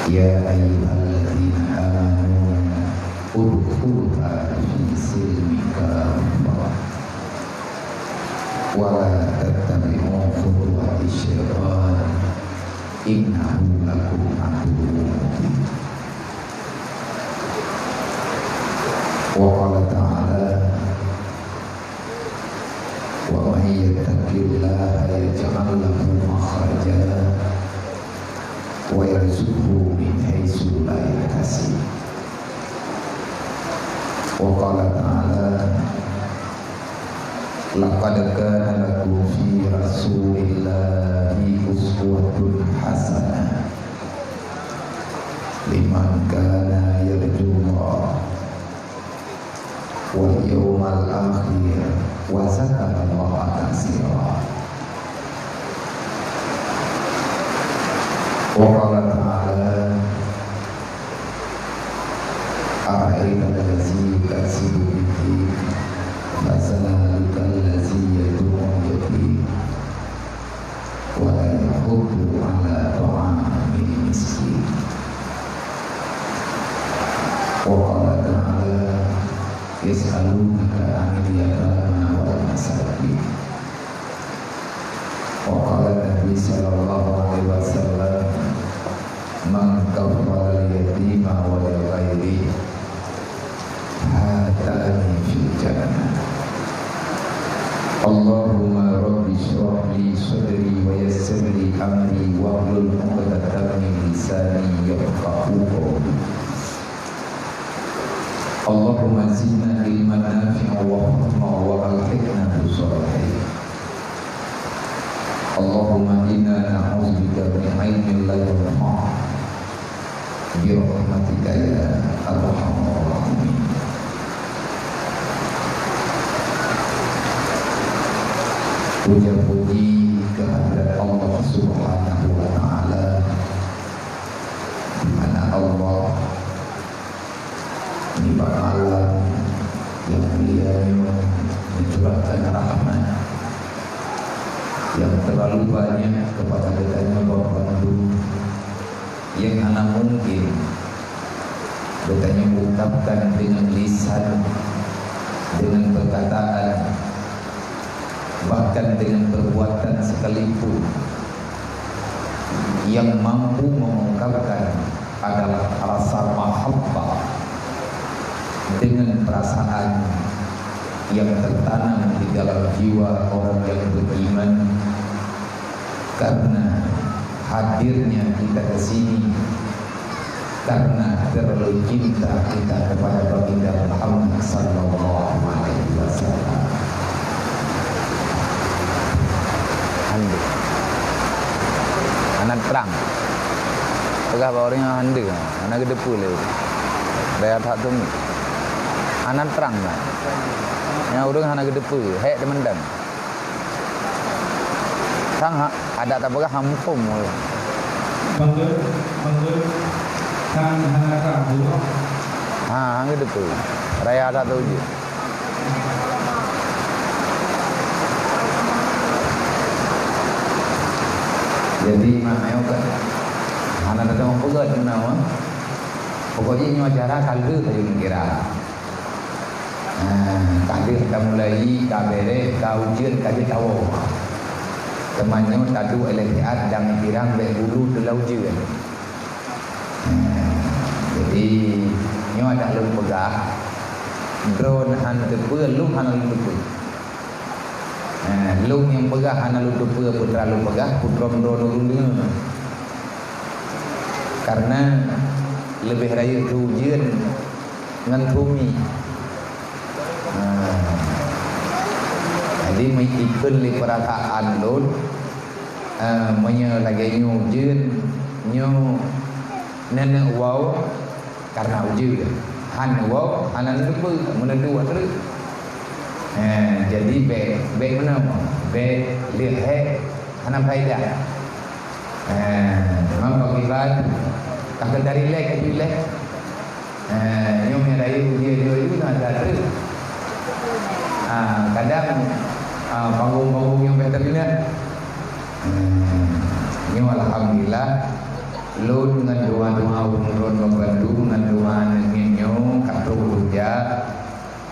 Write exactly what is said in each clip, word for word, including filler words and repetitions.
Ya ayyuhalladzina amanu udkhulu fi silmi kaffah wa la tattabi'u khutuwati syaitan innahu lakum aduwwun mubin. Wa qala ta'ala, wa may yattaqillaha yaj'al lahu makhraja wa yarzuqhu min haitsu la yahtasib. Wa qala ta'ala, laqad kana lakum fi rasulillahi uswatun hasanah liman kana yarjullaha wal yaumal akhir wa dzakarallaha katsira. Wa qala ta'ala, ara'aital ladzi yukadzibu biddin, fadzalikal ladzi yadu'ul yatim, wa la yahuddu 'ala ta'amil miskin. Wa qala ta'ala, yas'alunaka 'anil yatama wal masakin. Wa qala Nabi sallallahu alaihi wasallam, man kaffala yatima wa li ghairihi hatani fil jannah. Allahumma rabbi shrah li sadri wa yassir li amri wahlul 'uqdatam min lisani yafqahu qawli. Allahumma zidna ilman nafi'an warhamna wa alhiqna bis shalihin. Allahumma inna na'udzubika min ilmin la yanfa' bi rahmatika ya arhamar rahimin. Puja puji kehadirat Allah Subhanahu wa Ta'ala, di mana Allah nibak malam nyang mulia nyoe mencurahkan rahmat nyang terlalu banyak kepada geutanyoe banmandum, nyang hana mungkin geutanyoe ungkapkan dengan lisan, dengan perkataan, bahkan dengan perbuatan sekalipun yang mampu mengungkapkan adalah rasa mahabbah dengan perasaan yang tertanam di dalam jiwa orang yang beriman karena hadirnya kita ke sini, karena terlalu cinta kita kepada Baginda Muhammad sallallahu alaihi wasallam. Hana. Hana trang. Peugah bak ureueng nyan hana, hana geuteupeue lé. Daya that tu. Hana trang na. Nyang ureueng hana geuteupeue, hék teumandang. Sang ha, adak tapeugah hampom. Bangga, bangga, sang hana trang tu. Ha, hana geuteupeue. Raya that tu jih. Jadi, mak ayong kan hana datang peugah tu nama. Pokok jih nyoe acara ka lheueh ayo kira. Ha, ka lheueh ka mulai, ka bereh, ka ujeuen, ka jeuet tawoe. Teuma nyoe taduek lé siat dan piran bèk bulu teulau ujeuen. Ha, jadi nyoe adak lôn peugah, droeneuh han teupeue, lôn hana lôn teupeue. Ha, lôn nyang peugah hana lôn teupeue, peue teuma lôn peugah, peue droe droeneuh ureueng deungoe. Karena leubeh rayeuk teu ujeuen ngon tumi. Ha. Jadi, meuikheun lé peurasaan lôn, eh, meunyoe lagèe nyoe ujeuen, nyoe neuk woe karena ujeuen. Han woe, hana neuteupeue, meuneuk duek treuk. Eh, jadi bèk, bèk meunoe, bèk leuhèk, hana faedah. Eh, memang bagi ban, takkan dari lek, dari lek. Eh, nyoe meunan rayeuk ujeuen-ujeuen na that treuk. Ah, kadang, ah, panggung-panggung nyang bèk teuingat. Hmm, nyoe alhamdulillah, Lôn ngon doa-doa ureuëng droen bandum ngon doa aneuk miet nyoe ka trok lôn jak.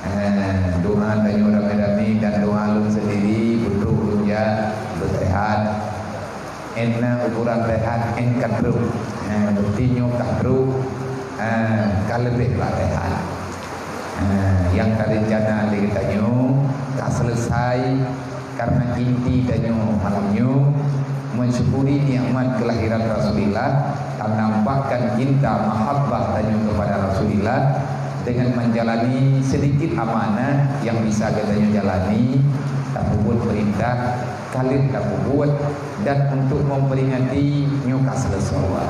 Eh, doa tanyoe ramé-ramé dan doa lôn sendiri beutrok lôn jak beuteuhat. Ena ukuran rehat en ka trok. Eh, berarti nyoe ka trok, eh, ka leubeh bak rehat. Eh, nyang tarencana lé geutanyoe ka selesai, karena inti tanyoe malam nyoe mensyukuri nikmat kelahiran Rasulullah, tanampakkan cinta mahabbah tanyoe kepada Rasulullah dengan menjalani sedikit amanah yang bisa geutanyoe jalani, tapeubuet perintah, ka lheueh tapeubuet, dan untuk memperingati nyoe ka seuleusoe.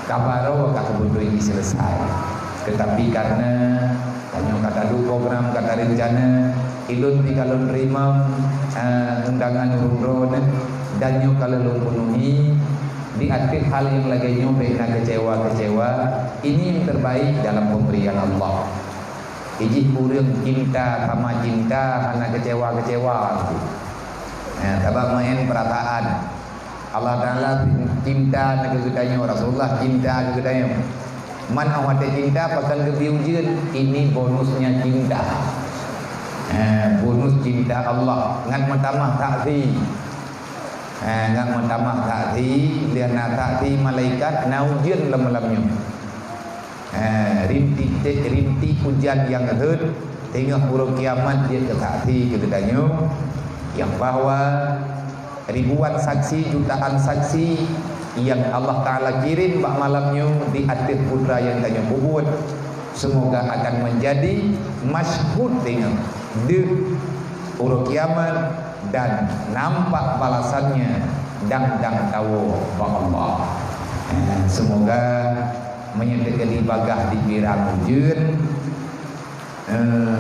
Ka barô ka teubeutôi jih seuleusoe. Teutapi kareuna tanyoe ka taduek program, ka tareuncana, ilôn pih ka lôn teurimong, eh, undangan ureuëng droeneuh, dan nyoe ka lheueh lôn peunuhi, di ateueh hal nyang lagée nyoe bék na keucewa-keucewa, ini yang terbaik dalam pemberian Allah. Ijih ureuëng cinta sama cinta hana keucewa-keucewa. Nah, sabab maén peurasaan. Allah Taala cinta na keu geutanyoe, Rasulullah cinta keu geutanyoe. Man óh watée cinta pakon geubri ujeuen, ini bonusnya cinta. Eh, bonus cinta Allah ngat meutamah saksi. Eh, ngat meutamah saksi, lheueh na saksi malaikat, na ujeuen lam malam nyoe. Eh, rintik, rintik ujan nyang rhot, teungoh uroe kiamat jeuet keu saksi keu geutanyoe, nyang bahwa ribuan saksi, jutaan saksi yang Allah Taala kirim bak malam nyoe di ateueh putra nyang tanyoe peubuet, semoga akan menjadi masyhud teungoh deuh uroe kiamat dan nampak balasannya dang-dang tawoe bak Allah. Eh, semoga meunyoe teukeudi bagah dipirang ujeuen, eh,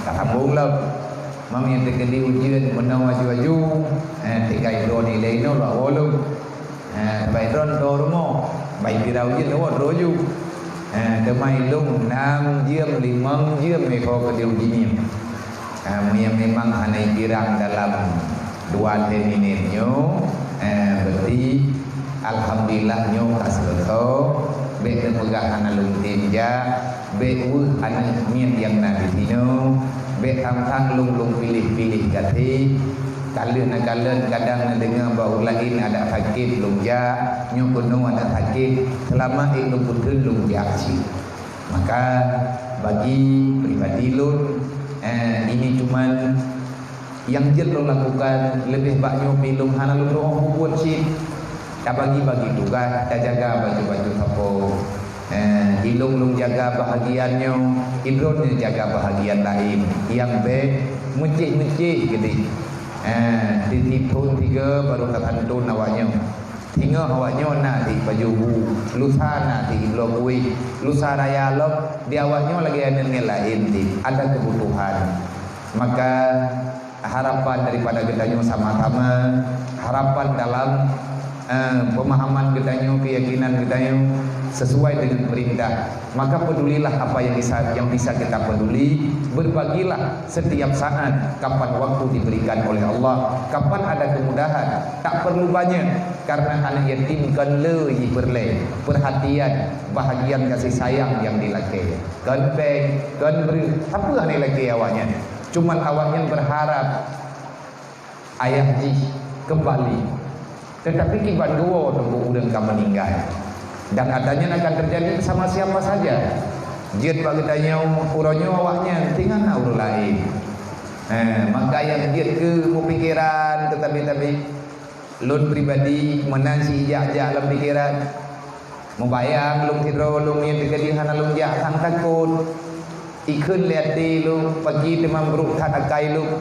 tasambong lom. Meunyoe teukeudi ujeuen meunoe aju-aju, eh, tinggai droeneuh lé inoe lom. Eh, bai droen dua rumoh, bai pira ujeuen dua droe ju. Eh, teuma ilôn nam jeuem, limong jeuem, eh, ho keudeh ujeuen nyoe. Eh, meunyoe memang hana ipirang dalam dua lhée minét nyoe, eh, berarti alhamdulillah nyoe ka seuleusoe, bék neupeugah hana lôn tem jak. Bék weueh aneuk miet nyang na disinoe, bék sang-sang lôn, lôn piléh-piléh gaséh. Ka lheueh neukalon kadang neudeungoe bak ureuëng laén adak sakét lôn jak, nyoe keunoe adak sakét, seulama ék lôn peutheun lôn jak cit. Maka bagi pribadi lôn, eh, ini cuman nyang jeuet lôn lakukan, leubeh bak nyoe pih lôn hana lôn tu'oh peubuet cit. Tabagi-bagi tugaih, tajaga bacut-bacut sapo. Eh, ilôn lôn jaga bahagian nyoe, idroeneuh jaga bahagian laén. Nyang bék meucéh-meucéh keudeh. Eh, di sithon tiga baru tatanton awak nyoe. Singoh awak nyoe na di pajoh bu, lusa na di bloe kuéh, lusa raya lom di awak nyoe lagée aneuk nyang laén di ada keubutuhan. Maka harapan daripada geutanyoe sama-sama, harapan dalam, eh, pemahaman geutanyoe, keyakinan geutanyoe sesuai dengan perintah. Maka pedulilah apa yang bisa, yang bisa kita peduli. Berbagilah setiap saat, kapan waktu diberikan oleh Allah, kapan ada kemudahan. Tak perlu banyak, karena anak yatim kon le jih peureulée. Perhatian, bahagian kasih sayang yang dilakée. Kon péng, kon breueh, sapeue hana ilakée awaknyan. Cuman awaknyan berharap ayah jih kembali. Tetapi kiban geuwoe teungku ureuëng ka meninggai. Dan ata nyan akan terjadi bersama siapa saja. Jeuet bak geutanyoe uroe nyoe awaknyan tinggai na ureuëng laén. Eh, maka nyang jeuet keu mupikeran teutabé-tabé. Lôn pribadi meunan si jak-jak lam pikeran. Mubayang lôn sidroe lôn nyang teukeudi hana lôn jak sang takot. Ikheun lé até lôn pagi teuma brok that akai lôn.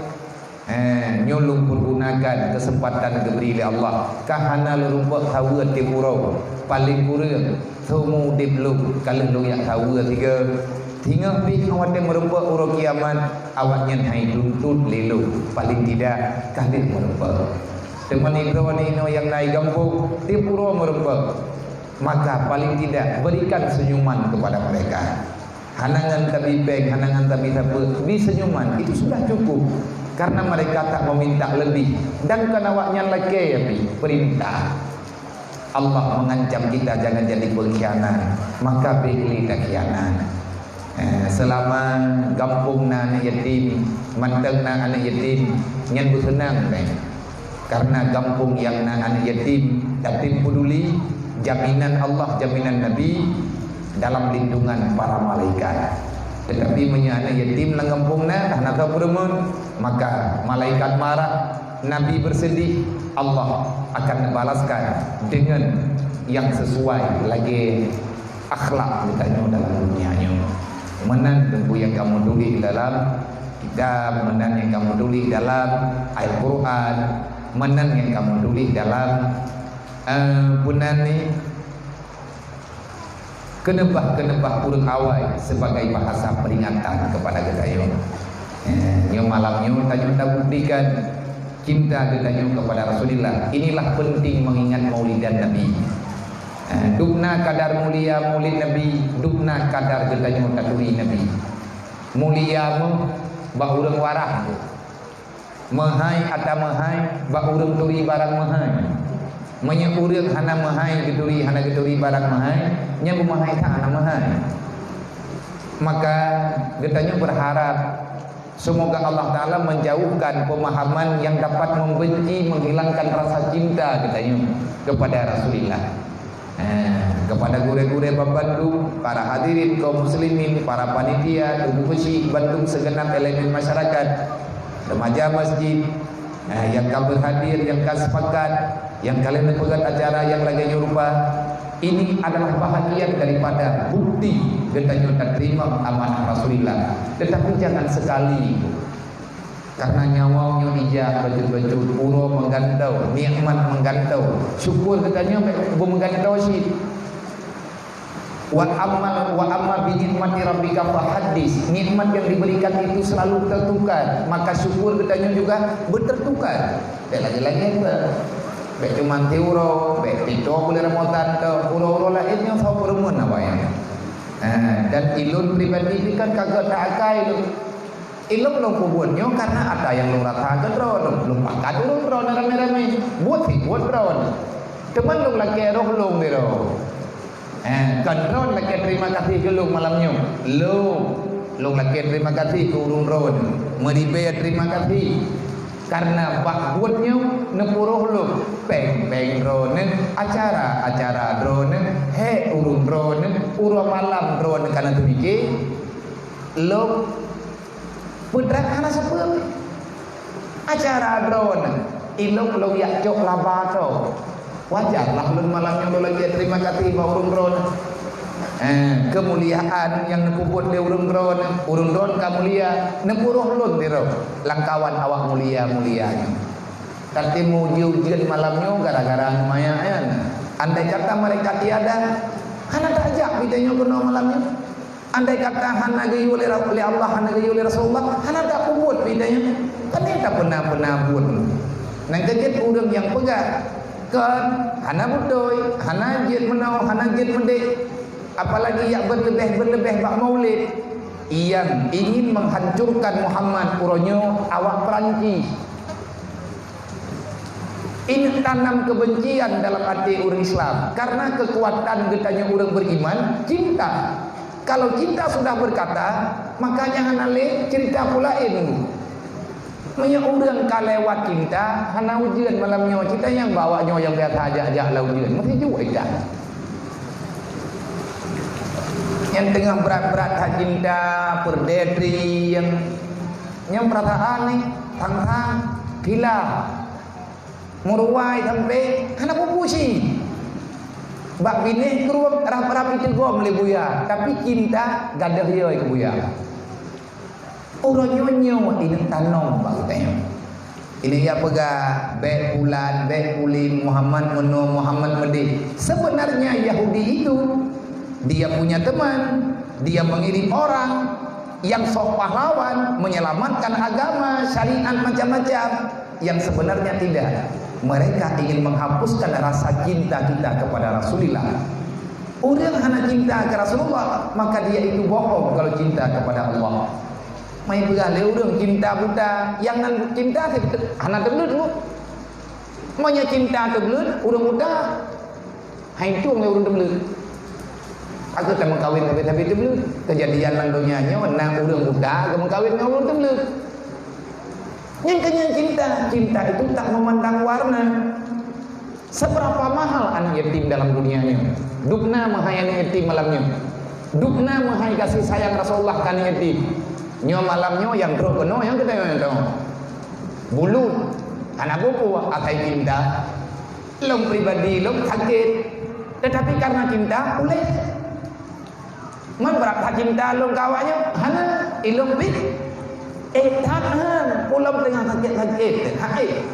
Eh, nyoe lôn pergunakan kesempatan geubri lé Allah. Ka hana lôn rumpok saweue tiep uroe, paleng kureueng seumeu udeb lôn ka lheueh lôn jak saweue sigoe. Singoh pih watée meurumpok uroe kiamat, awaknyan hai tuntot lé lôn, paleng tidak ka lheueh meurumpok. Teuma nibak droeneuh inoe nyang na i gampông, tiep uroe meurumpok, maka paleng tidak berikan senyuman kepada mereka. Hana ngon tabi péng, hana ngon tabi sapeue, bri senyuman, itu sudah cukup. Karena mereka tak meminta lebih. Dan kon awaknyan lakée, tapi perintah. Allah mengancam kita jangan jadi pengkhianat, maka bèk lé takhianat. Eh, selama gampông na aneuk yatim, mantong na aneuk yatim, nyan beuseunang bèk. Karena gampông nyang na aneuk yatim, yatim peduli, jaminan Allah, jaminan Nabi, dalam lindungan para malaikat. Tetapi meunyoe aneuk yatim lam gampông na, dah na peureumeun, maka malaikat marah, Nabi bersedih, Allah akan membalaskan dengan yang sesuai lagi akhlak geutanyoe dalam dunia nyoe. Meunan teungku nyang kamoe tuléh dalam kitab, meunan nyang kamoe tuléh dalam Al-Quran, meunan nyang kamoe tuléh dalam, eh, bunan ni, keuneumbah-keuneumbah ureueng awai sebagai bahasa peringatan kepada geutanyoe. Eh, nyoe malam nyoe tanyoe tabuktikan cinta geutanyoe kepada Rasulullah. Inilah penting mengingat Maulidan Nabi. Eh, dubna kadar mulia Maulid Nabi, dubna kadar geutanyoe taturi Nabi. Mulia meuh bak ureueng waras. Meuhai ata meuhai bak ureueng turi barang meuhai. Meunyoe ureueng hana meuhai geuturi, hana geuturi barang meuhai, nyan beumeuhai that hana meuhai. Maka geutanyoe berharap semoga Allah Taala menjauhkan pemahaman yang dapat membenci, menghilangkan rasa cinta geutanyoe kepada Rasulullah. Eh, kepada gurée-gurée bandum, para hadirin kaum muslimin, para panitia, tubuh beusi, bandum segenap elemen masyarakat, remaja masjid, eh, nyang ka berhadir, nyang ka sepakat, nyang ka lheueh neupeugét acara nyang lagée nyoe rupa, ini adalah bahagian daripada bukti geutanyoe tateurimong amanah Rasulullah. Tetapi jangan sekali Karena nyawa nyoe ijak bacut-bacut, uroe meugantoe, nikmat meugantoe. Syukur geutanyoe beu-, beumeugantoe cit. Wa amma, wa amma bi nikmati rabbika fahaddits. Nikmat yang diberikan itu selalu tertukar, maka syukur geutanyoe juga beutertukar. Bèk lagèe-lagèe bèk. Bèk cuma ti uroe, bèk pitoe buleuen Ramadhan teuh, uroe-uroe laén nyoe soe peureumeun apa nyan. Ha, dan ilôn pribadi pih kan ka gèt that akai lôn. Ilôn lôn peubuet nyoe karena ata nyang lôn rasa keu droeneuh. Lôn pakat ureueng droeneuh ramé-ramé. Buet pih buet droeneuh. Teuma lôn lakèe roh lôn sidroe. Eh, kon droeneuh lakèe terima kasih keu lôn malam nyoe. Lôn, lôn lakèe terima kasih keu ureueng droeneuh. Meuribèe terima kasih. Karena bak buet nyoe neupuroh lôn. Péng-péng droeneuh, acara-acara droeneuh, hék ureueng droeneuh, uroe malam droeneuh ka na teupike. Lôn Peue treuk hana sapeue. Acara droeneuh, ilôn lôn jak cok laba tho. Wajarlah lôn malam nyoe lôn lakèe terima kasih bak ureueng droeneuh. Eh, keumuliaan nyang neupeubuet lé ureueng droeneuh, ureueng droeneuh ka mulia, neupuroh lôn sidroe lam kawan awak mulia-mulia nyoe. Tapi meuuji-ujian malam nyoe gara-gara meumayang nyan. Andai kata mereka tiada, hana tajak pih tanyoe keunoe malam nyoe. Andai kata hana geuyue lé Ra-, lé Allah, hana geuyue lé Rasulullah, hana tapeubuet pih tanyoe. Kan nyan tapeuna-peuna buet. Nyang keujeuet ureueng nyang peugah, kon, hana beutôi, hana jeuet meunoe, hana jeuet meudéh. Apalagi jak beuleubeh-beuleubeh bak Maulid. Nyang ingin menghancurkan Muhammad uroe nyoe awak Perancis. Ini tanam kebencian dalam até ureueng Islam. Karena kekuatan geutanyoe ureueng beriman, cinta. Kalau cinta sudah berkata, makanya hana lé cerita peue laén. Meunyoe ureueng ka lewat cinta, hana ujeuen malam nyoe. Cerita nyang bak awak nyoe nyang biasa jak-jak lam ujeuen. Meusijuek ita. Nyang teungoh brat-brat that cinta, peureudèe trieng. Nyang peurasaan nyan, sang-sang, khilaf. Meuruwai sampoe hana peue-peue cit. Bak binéh krueng rab-rab jiteugom lé buya, tapi cinta gadôh yôi keu buya. Uroe nyoe nyoe inong tanom bak geutanyoe. Inong jak peugah, "Bèk pulan, bèk pulan, Muhammad meunoe, Muhammad meudéh." Sebenarnya Yahudi itu, dia punya teman, dia mengirim orang, yang sok pahlawan, menyelamatkan agama, syariat, macam-macam, yang sebenarnya tidak. Mereka ingin menghapuskan rasa cinta kita kepada Rasulullah. Ureueng hana cinta keu Rasulullah, maka dia itu bohong kalau cinta kepada Allah. Meupeugah lé ureueng cinta buta, nyang nan cinta hana teubleuet. Meunyoe cinta teubleuet, ureueng buta. Hai tueng lé ureuëng teubleuet. Aku tak meukawen sabe-sabe teubleuet. Keujadian lam donya nyoe na ureuëng buta geumeukawen ngon ureuëng teubleuet. Nyang keunyan cinta, cinta itu tak memandang warna. Seberapa mahal anak yatim dalam dunia nyoe? Dubna meuhai anak yatim malam nyoe. Dubna meuhai kasih sayang Rasulullah keu anak yatim. Nyoe malam nyoe nyang trok keunoe nyang keudroe nyoe. Bulut, hana peue-peue asai cinta. Lôn pribadi lôn sakét, tetapi karena cinta puléh. Man brat that cinta lôn keu awak nyoe, hana, ilôn pih. Eh, that han, ulôn teungoh sakét-sakét, ha, eh.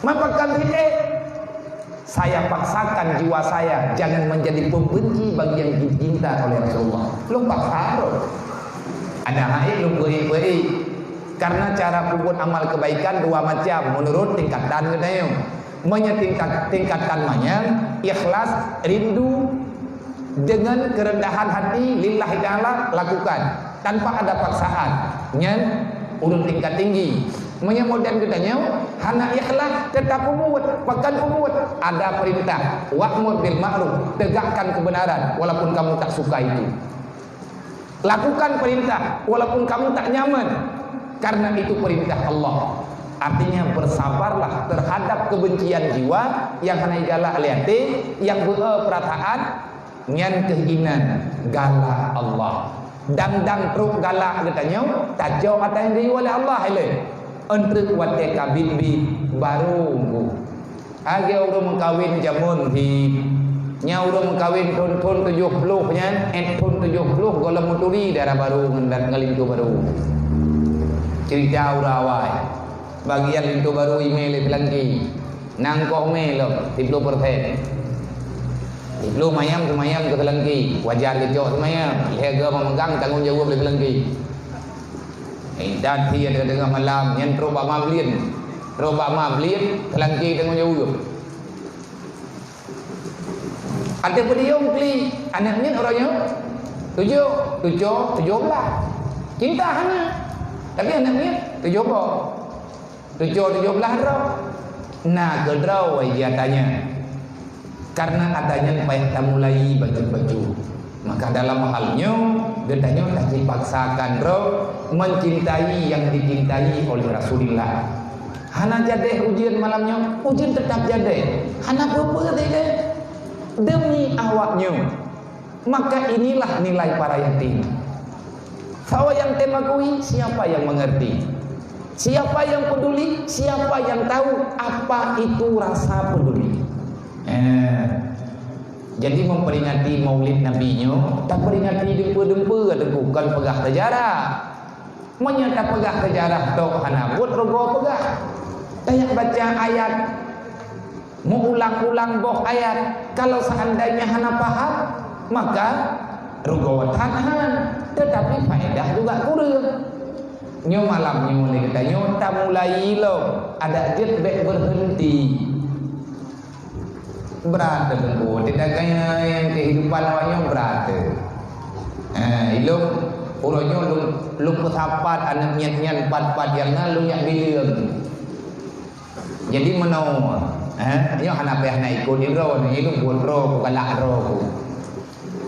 Man pakon pih, eh. Saya paksakan jiwa saya jangan menjadi pembenci bagi yang dicinta oleh Rasulullah. Lôn paksa lôn. Ada hai lôn beri-beri. Karena cara peubuet amal kebaikan dua macam menurut tingkatan geutanyoe. Meunyoe tingkat, tingkatan manyang, ikhlas, rindu, dengan kerendahan hati lillahi ta'ala lakukan, tanpa ada paksaan. Nyan ureuëng tingkat tinggi. Meunyoe modern geutanyoe, hana ikhlas, tetap peubuet, pakon peubuet. Ada perintah, wa'mur bil ma'ruf, tegakkan kebenaran walaupun kamu tak suka itu. Lakukan perintah walaupun kamu tak nyaman, karena itu perintah Allah. Artinya bersabarlah terhadap kebencian jiwa yang hana igalak lé até, yang beu perasaan nyan keuh inan galak Allah. Dang-dang trok galak geutanyoe, tacok ata nyang geuyue lé Allah ilée. Eunteuk watée ka biet-biet barô nggu. Lagée ureuëng meukawen jameun hi. Nyan ureuëng meukawen thon-thon tujoh ploh nyan, eh, thon tujoh ploh gohlom meuturi dara barô ngon, ngon linto barô. Cerita ureuëng awai. Bagian linto barô imé lé teulangki. Nangkoh mé lom, siplôh persen. Siplôh mayam seumayam keu teulangki. Wajar geucok seumayam. Lhée goe meumeugang tanggong jaweueb lé teulangki. Eh, dan hi teungoh-teungoh malam, nyan trok bak mablien. Trok bak mablien, teulangki tanggong jaweueb. Ada peudiom kli, aneuk miet uroe nyoe tujoh, tujoh, tujoh blaih. Cinta hana. Tapi aneuk miet tujoh boh. Tujoh, tujoh blaih droe. Na keudroe wai jatanya. Karena ata nyan payah tamulai bacut-bacut. Maka dalam hal nyoe, geutanyoe tacipaksakan droe mencintai yang dicintai oleh Rasulullah. Hana jadeh ujeuen malam nyoe, ujeuen teutap jadeh. Hana peue-peue lé deh. Demi awak nyoe. Maka inilah nilai para yatim. Sawa nyang tem akui, siapa yang mengerti? Siapa yang peduli? Siapa yang tahu apa itu rasa peduli? Eh. Jadi memperingati Maulid Nabi nyoe, taperingati dumpeue-dumpeue teungku, kon peugah seujarah. Meunyoe tapeugah seujarah tok hana buet rugoe peugah. Tajak baca ayat, meuulang-ulang boh ayat. Kalau seandainya hana paham, maka rugoe that han, tetapi faedah juga kureueng. Nyoe malam nyoe lé geutanyoe tamulai lom, adak jeuet bék berhenti. Brat teungku, tidak gaya kehidupan awak nyoe brat. Eh, ilong uroe nyoe lôn, lôn peusapat aneuk miet nyan pat-pat nyang na lôn jak bileueng. Jadi meunoe, eh, nyoe hana payah na ikot droe, nyoe lôn buet droe ku, galak droe ku.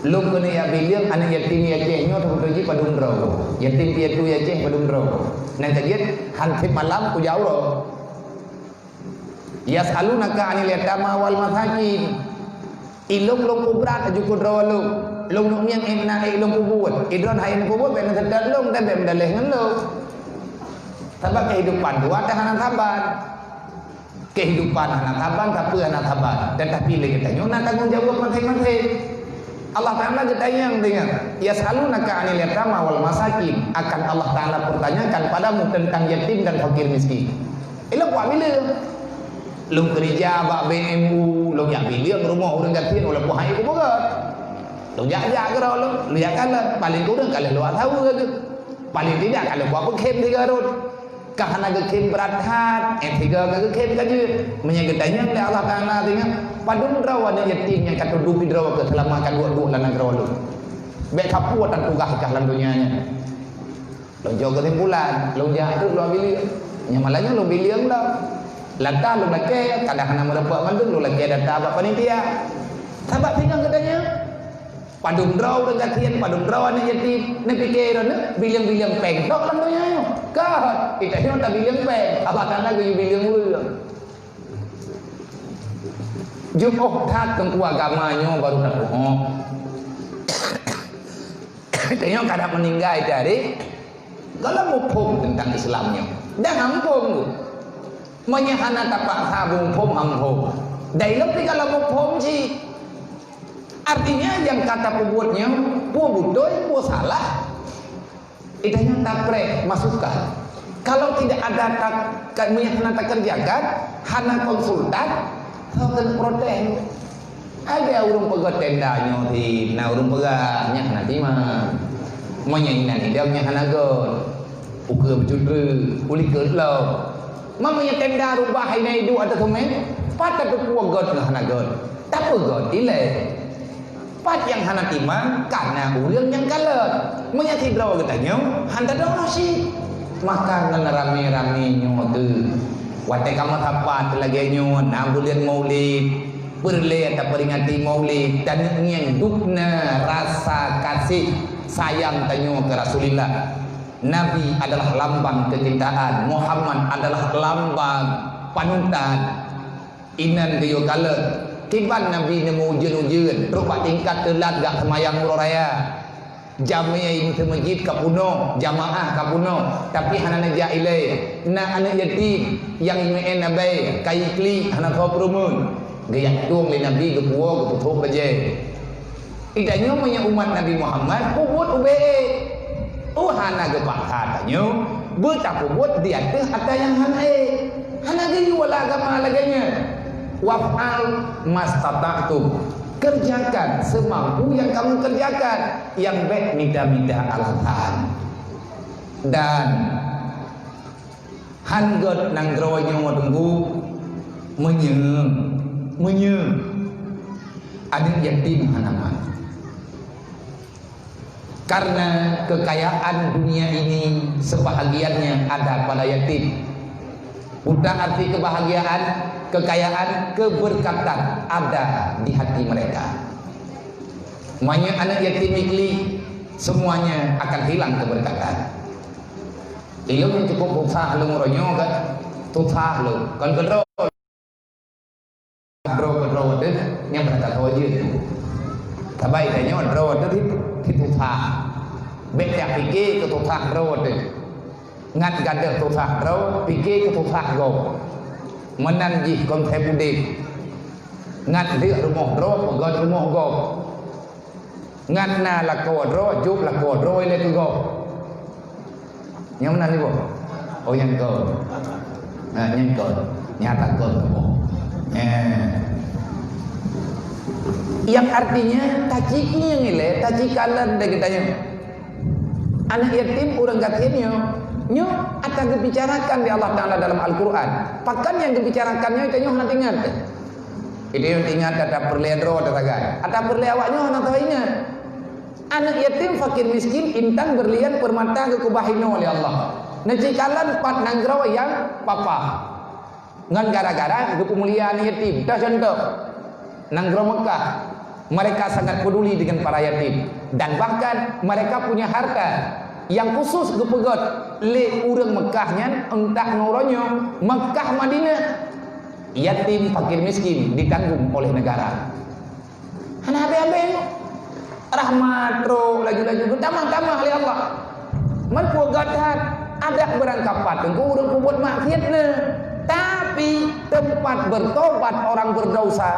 Lôn keuneuk jak bileueng aneuk yatim di Aceh nyoe teubeutôi jih padum droe ku. Yatim piatu di Aceh padum droe ku. Nyan ka jeuet, han sép malam kujak uroe. Yas'alunaka 'anil yatama wal masakin. Ilong lôn peubrat laju keu droe lôn. Lôn neuk ngieng ék na ék lôn peubuet. Idroen hai lôn peubuet bék neuseutôt lôn dan bék meudaléh ngon lôn. Sabab kehidupan dua teuh hana saban. Kehidupan hana saban, sapeue hana saban. Tetapi lé geutanyoe na tanggong jaweueb maséng-maséng. Allah Taala geutanyong deungon, "Yas'alunaka 'anil yatama wal masakin." Akan Allah Taala pertanyakan padamu tentang yatim dan fakir miskin. Ilong kuak bileueng. Lôn keurija bak B M U, lôn jak bileueng rumoh ureueng gasien walaupun hai kupeugöt. Lôn jak-jak keudroe lôn, lôn jak kalon, paléng kureueng ka lheueh luwah saweue geuh. Paléng tidak ka lheueh kupeukhem sigoe rot. Ka hana geukhem brat that, eh, sigoe ka geukhem ka jeuet. Meunyoe geutanyong lé Allah Taala deungon, padum droe aneuk yatim nyang ka teuduek droe keu seulama ka duek-duek lam nanggroe lôn. Bék sapeue tan tugaih kah lam donya nyan. Lôn jok keusimpulan, lôn jak treuk lôn bileueng. Nyang malam nyoe lôn bileueng lom. Lata lôn lakée, kadang hana meurumpok mandum lôn lakée data bak panitia. Sabab singoh geutanyoe, padum droe ureuëng gasien, padum droe aneuëk yatim, neupike droeneuh bileueng-bileueng péng tok lam donya nyoe. Ka, geutanyoe tabileueng péng, Allah Taala geuyue bileueng ureuëng. Jeuet that teungku agama nyoe baru tatu'oh. Tanyoe kadang meuninggai dari gohlom muphom teuntang Islam nyoe. Dan hana muphom tu. Meunyoe hana tapaksa muphom, hana muphom. Dan ilom pi gohlom muphom cit. Artinya nyang ka tapeubuet nyoe, peue beutôi, peue salah. Itanyoe tapreh masukan. Kalau tidak ada tak, ka-, meunyoe hana takerjakan, hana konsultan, soe keuneuk protes? Ada ureuëng peugah tenda nyoe sit, na ureuëng peugah nyan hana timang. Meunyoe inan idong nyan hana göt, ukeue beucutreue, ulikot lom. Meunyoe tenda rubah inan iduek ateueh teumé, pat tateupeue göt ngon hana göt? Tapeugöt ilée. Pat nyang hana timang, kana ureuëng nyang kalon. Meunyoe sidroe geutanyoe, hana tadong cit. Maka ngon ramé-ramé nyoe teuh, watée kamoe sapat lagée nyoe, na buleuen Maulid, peureulée tapeuringati Maulid, dan ngieng dubna rasa kasih sayang tanyoe keu Rasulullah. Nabi adalah lambang kecintaan, Muhammad adalah lambang panutan. Inan geuyue kalon, kiban Nabi neumeuujeuen-ujeuen, trok bak tingkat teulat jak seumayang uroe raya. Jamé meuseumeujiet ka peunoh, jamaah ka peunoh, tapi hana neujak ilée. Na aneuëk yatim nyang imeu'en abée, ka iklik, hana soe peurumeuen. Geujak tueng lé Nabi, geupuwoe, geupeusôk bajée. Itanyoe meunyoe umat Nabi Muhammad, peubuet ubé. Oh, hana geupaksa tanyoe, beutapeubuet di ateueh atra nyang hana ék. Hana geuyue lé agama lagée nyan. "Waf'al mastata'tum." Kerjakan semampu yang kamu kerjakan, nyang bék mita-mita alasan. Dan han göt nanggroe nyoe teungku, meunyoe, meunyoe aneuëk yatim hana mat. Karena kekayaan dunia ini sebahagiannya ada pada yatim. Buta arti kebahagiaan, kekayaan, keberkatan ada di hati mereka. Meunyoe aneuëk yatim iklik, semuanya akan hilang keberkatan. Ilôn nyang cukup susah lôn uroe nyoe kan? Susah lôn. Kon keudroe. Droe keudroe teuh nyang beurangkat ho jeuet. Sabai tanyoe droe teuh di, di susah. Bék jak pike keu susah droe teuh. Ngat gadôh susah droe, pike keu susah gob. Meunan jih konsep udeb. Ngat lheueh rumoh droe, peugöt rumoh gob. Ngat na lakoe droe, jok lakoe droe ilée keu gob. Nyang meunan iboh? Oh, nyang kon. Ha, nyang kon. Nyata kon. Eh. Yang artinya, taci nyang ilée, taci kalon deh geutanyoe. Aneuëk yatim, ureuëng gasien nyoe, nyoe ata geubicarakan lé Allah Taala dalam Al-Quran. Pakon nyang geubicarakan nyoe, tanyoe hana teuingat. Idéh ingat ata peureulée droe teuh sagai. Ata peureulée awak nyoe hana teuingat. Aneuëk yatim, fakir miskin, intan, berlian, permata geukeubah inoe lé Allah. Neucikalon pat nanggroe nyang papah. Ngon gara-gara geupeumulia aneuëk yatim. Teuh contoh, nanggroe Mekah. Mereka sangat peduli dengan para yatim. Dan bahkan mereka punya harta yang khusus geupeugöt lé ureuëng Mekah nyan, entah ngon uroe nyoe, Mekah Madinah. Yatim, fakir miskin ditanggung oleh negara. Hana habéh-habéh nyoe. Rahmat trok laju-laju geutamah-tamah lé Allah. Meupeugah that, adak beurangkapat teungku ureuëng peubuet maksiat nyoe. Tapi teumpat bertobat orang berdosa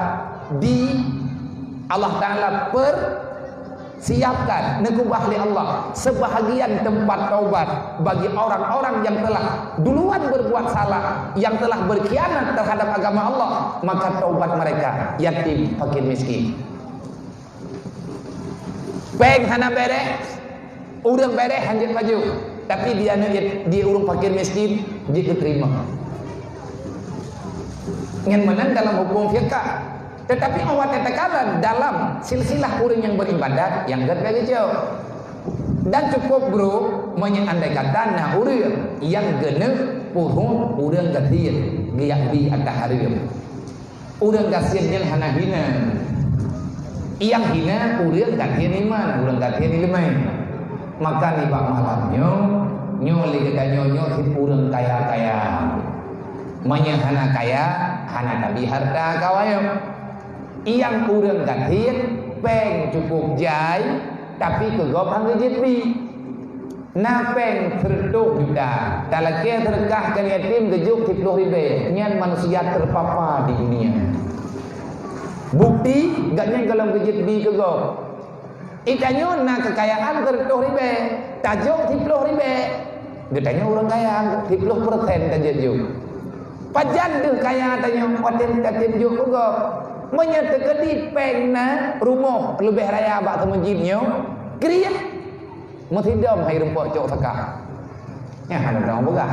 di Allah Taala per- siapkan, neukeubah lé Allah sebahagian teumpat taubat bagi orang-orang yang telah duluan berbuat salah, yang telah berkhianat terhadap agama Allah, maka taubat mereka, yatim, fakir miskin. Péng hana béreh, ureuëng béreh hanjeuet pajoh, tapi di aneuëk yat-, di ureuëng fakir miskin, jeuet geuteurimong. Nyan meunan dalam huköm fiqah. Tetapi awak teukalon dalam silsilah ureuëng nyang beribadat nyang gét lagée nyoe. Dan cukup brok meunyoe andai kata na ureuëng nyang geuneuk peurumoh ureuëng gasien geujak bi ata hareuem. Ureuëng gasien nyan hana hinan. Nyang hina ureuëng gasien iman, ureuëng gasien ileumèe. Maka nibak malam nyoe, nyoe lé geutanyoe nyoe cit ureuëng kaya-kaya. Meunyoe hana kaya, hana tabi hareuta keu awaknyoe. Nyang ureuëng gasien, péng cukup jai, tapi keu gob han geujeuet bi. Na péng sireutôh juta, talakée seudeukah keu yatim geujok siplôh ribée, nyan manusia teupapa di dunia. Bukti, gobnyan gohlom geujeuet bi keu gob. Geutanyoe na keukayaan sireutôh ribée, tajok siplôh ribée. Geutanyoe ureuëng kaya, siplôh persen tajok-jok. Pajan deuh kaya tanyoe, watée tajok keu gob. Meunyoe teukeudi péng na, rumoh leubeh raya bak seumeujid nyoe, kriet. Meusidom hai rumpok cok saka. Nyan hana dong peugah.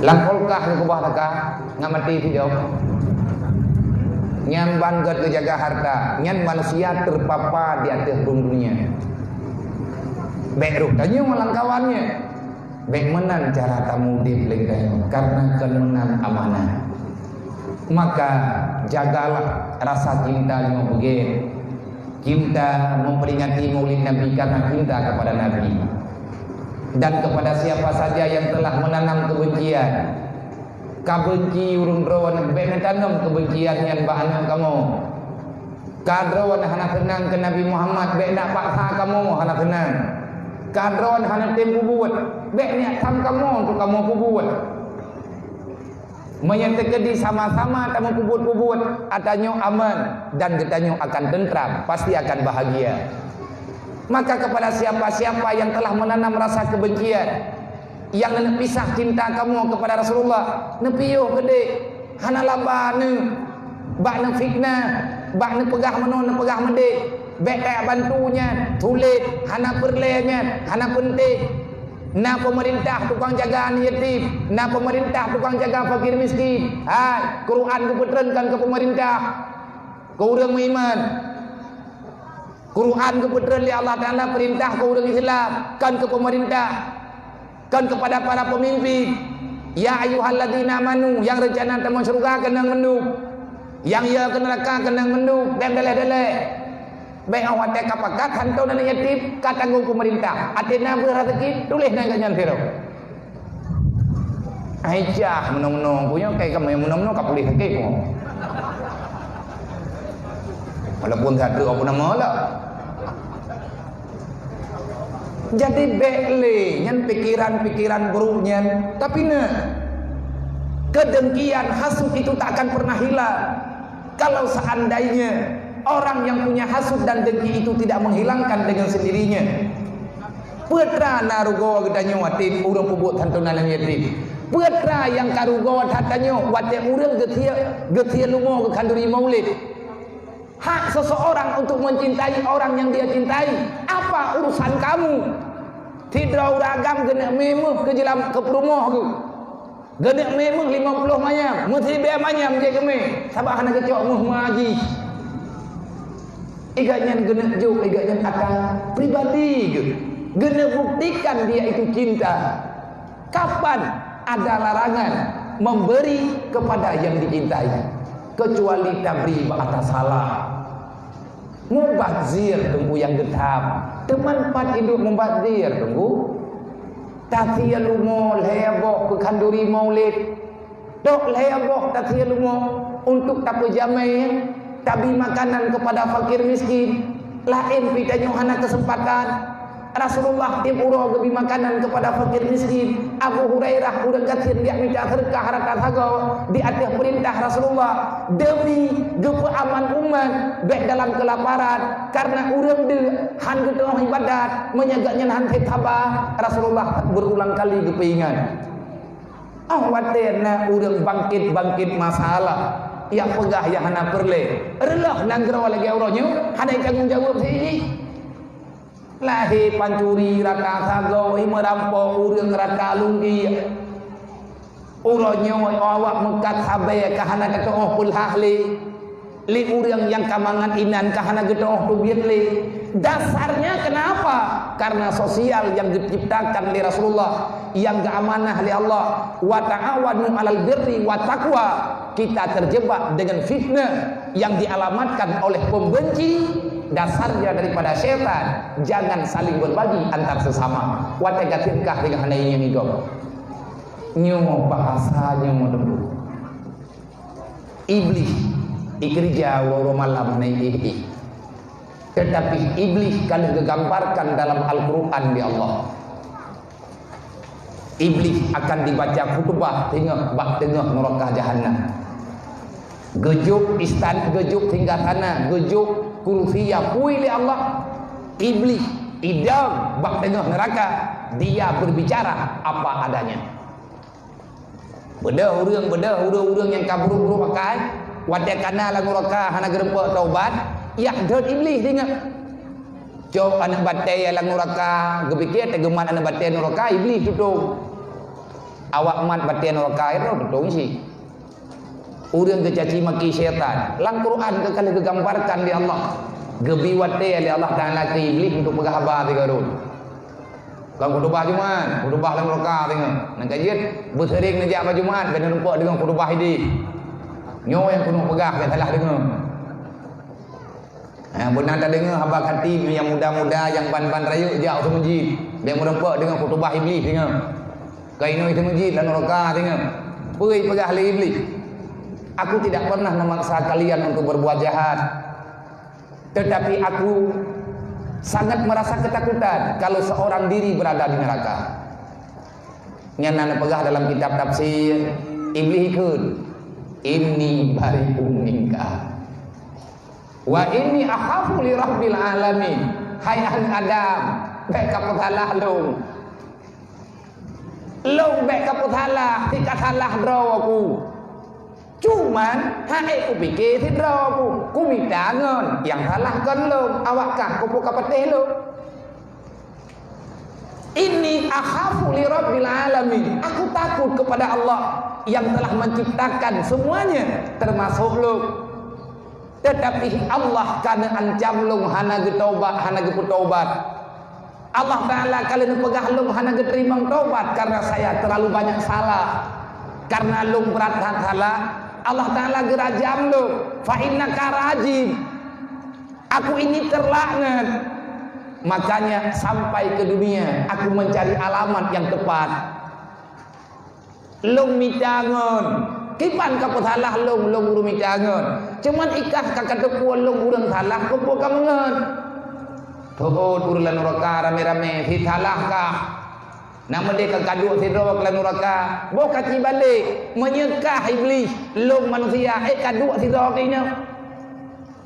Lam kulkas geukeubah saka, ngon maté sidom. Nyan ban gét geujaga hareuta, nyan manusia teupapa di ateueh rhueng dunia. Bék roh tanyoe lam kawan nyan. Bék meunan cara tamuudeb lé geutanyoe, karena kon meunan amanah. Maka jagalah rasa cinta nyoe beugét. Cinta memperingati Maulid Nabi karena cinta kepada Nabi. Dan kepada siapa saja yang telah menanam kebencian, ka beunci ureuëng droe, bék neutanom kebencian nyan bak aneuk kamoe. Ka droe hana seunang keu Nabi Muhammad, bék neupaksa kamoe hana seunang. Ka droe hana tem peubuet, bék neusam kamoe untuk kamoe peubuet. Meunyoe teukeudi sama-sama tameupubuet-pubuet, geutanyoe aman dan geutanyoe akan teuntram, pasti akan bahagia. Maka kepada siapa-siapa yang telah menanam rasa kebencian, yang neupisah cinta kamoe kepada Rasulullah, neupiôh keudéh, hana laba neu, bak neufitnah, bak neupeugah meunoe neupeugah meudéh, bék tabantu nyan, tuléh, hana peureulée nyan, hana peunténg. Na peumeurintah tukang jaga aneuk yatim, na peumeurintah tukang jaga fakir miskin. Hai, Quran geupeutreun kon keu peumeurintah, keu ureuëng meuiman. Quran geupeutreun lé Allah Taala peurintah keu ureuëng Islam, kon keu peumeurintah, kon kepada para peumimpin. Ya ayyuhalladzina amanu, nyang reuncana tamong syeuruga keunong mandum. Nyang yo keu neuraka keunong mandum, bék daleh-daleh. Bék óh watée ka pakat hantom aneuk yatim, ka tanggong peumeurintah. Até na beuh raseuki, tuléh nan geuh nyan sidroe. Ai jah, meunoe-meunoe, ku nyoe kai kamoe meunoe-meunoe ka puléh sakét ku. Walaupun satu apa nama lah. Jadi bék lé nyan pikiran-pikiran buruk nyan, tapi na, kedengkian, hasut itu tak akan pernah hilang. Kalau seandainya orang yang punya hasut dan dengki itu tidak menghilangkan dengan sendirinya, peue teuma na rugoe geutanyoe watée ureuëng peubuet hantom aneuk yatim? Peue teuma nyang ka rugoe that tanyoe watée ureuëng geusie, geusie leumo geukhanduri maulid? Hak seseorang untuk mencintai orang yang dia cintai, apa urusan kamu? Sidroe ureuëng agam geuneuk mé méuh keu jeulam keu peurumoh geuh. Geuneuk mé méuh limong ploh manyam, meusiribée manyam jeuet geumé, sabab hana geucok méuh ma jih. Iga nyan geuneuk jok, iga nyan ata pribadi geuh. Geuneuk buktikan dia itu cinta. Kapan ada larangan memberi kepada yang dicintai, kecuali tabri bak ata salah? Mubazir teungku nyang geutham. Teuma pat induk mubazir teungku. Tasie leumo lhée boh keu khanduri maulid. Tok lhée boh tasie leumo untuk tapeujamé, tabi makanan kepada fakir miskin. Laén pi tanyoe hana keuseumpatan. Rasulullah tieb uroe geubi makanan kepada fakir miskin. Abu Hurairah ureuëng gasien geujak mita seudeukah rata sagoe di ateueh peurintah Rasulullah demi geupeuaman umat bék dalam keulaparan, karena ureuëng deuek han geuteungoh ibadat, meunyoe gobnyan han sép saba. Rasulullah berulang kali geupeuingat. Óh watée na ureuëng bangkét-bangkét masalah, jak peugah nyang hana peureulée, reuloh nanggroe lagée uroe nyoe hana tanggong jaweueb siji. Lahé pancuri rata sagoe, meurampok ureuëng rata lunggik. Uroe nyoe awak meukat sabe ka hana geutuoh peulhah lé, lé ureuëng nyang ka mangat inan ka hana geutuoh teubiet lé. Dasarnya kenapa? Karena sosial yang diciptakan lé Rasulullah, yang geuamanah lé Allah, "Wa ta'awanu 'alal birri wa taqwa." kita terjebak dengan fitnah yang dialamatkan oleh pembenci, dasarnya daripada syaitan. Jangan saling berbagi antar sesama. Watée ka fitnah deungon hana ingat nyoe. Nyoe bahasa nyoe dulu. Iblih ikeurija uroe malam na iéh-iéh. Tetapi Iblih ka lheueh geugambarkan dalam Al-Quran di Allah. Iblih akan dibaca khutubah teungoh bak teungoh nuraka Jahannam. Geujok istan, geujok singgasana, geujok kursi apui lé Allah. Iblih idong bak teungoh nuraka, dia berbicara apa adanya. Beudôh ureuëng, beudôh ureuëng-ureuëng nyang ka brok-brok akai, watée kana lam nuraka hana geurumpok taubat, yak dot Iblih deungoe. Cok aneuëk batée lam nuraka, geupike teugumat aneuëk batée nuraka, Iblih tutong. Awak mat batée nuraka itu tutong sih. Ureuëng geucaci maki syaitan, lam Quran ka lheueh geugambarkan lé Allah. Geubi watée lé Allah Taala keu Iblih untuk peugah haba sigoe rot. Lam khutubah Jumat, khutubah lam nuraka deungoe. Nyang ka jeuet, beuseuring neujak bak Jumat, bèk neurumpok deungoe khutubah idéh. Nyoe nyang keuneuk peugah, bèk salah deungoe. Ha, beuna tadeungoe haba khatib nyang muda-muda, nyang ban-ban rayeuk jak u meuseujid. Bèk meurumpok deungoe khutubah Iblih deungoe. Ka inoe u meuseujid lam nuraka deungoe. Peue jipeugah lé Iblih? Aku tidak pernah memaksa kalian untuk berbuat jahat. Tetapi aku sangat merasa ketakutan kalau seorang diri berada di neraka. Nyan na neupeugah dalam kitab tafsir, Iblih ikheun, "Inni bari'un minka. Wa inni akhafu li rabbil alamin." Hai aneuëk Adam, bèk kapeusalah lôn. Lôn bèk kapeusalah, si ka salah droe ku. Cuman, han ék kupike sidroe ku, kumita ngon nyang salah kon lôn, awak kah kupeu kapatéh lôn. Inni akhafu li rabbil alamin. Aku takut kepada Allah yang telah menciptakan semuanya, termasuk lôn. Tetapi Allah ka neuancam lôn hana geutaubat, hana geupeutaubat. Allah Taala ka lheueh neupeugah lôn hana geuteurimong taubat karena saya terlalu banyak salah. Karena lôn brat that salah, Allah Taala geurajam lôn, "Fa innaka rajim." Aku ini terlaknat. Makanya sampai ke dunia aku mencari alamat yang tepat. Lôn mita ngon. Kiban kapeusalah lôn, lôn ureuëng mita ngon. Cuman ikah ka kateupeue lôn ureuëng salah, keupeue kameungon. Teuôt ureuëng lam nuraka ramé-ramé, si salah kah. Nak meudeh ka kaduek sidroe lam nuraka. Boh kaci balek, meunyeukah Iblih, lôn manusia, ék kaduek sidroe keu inong.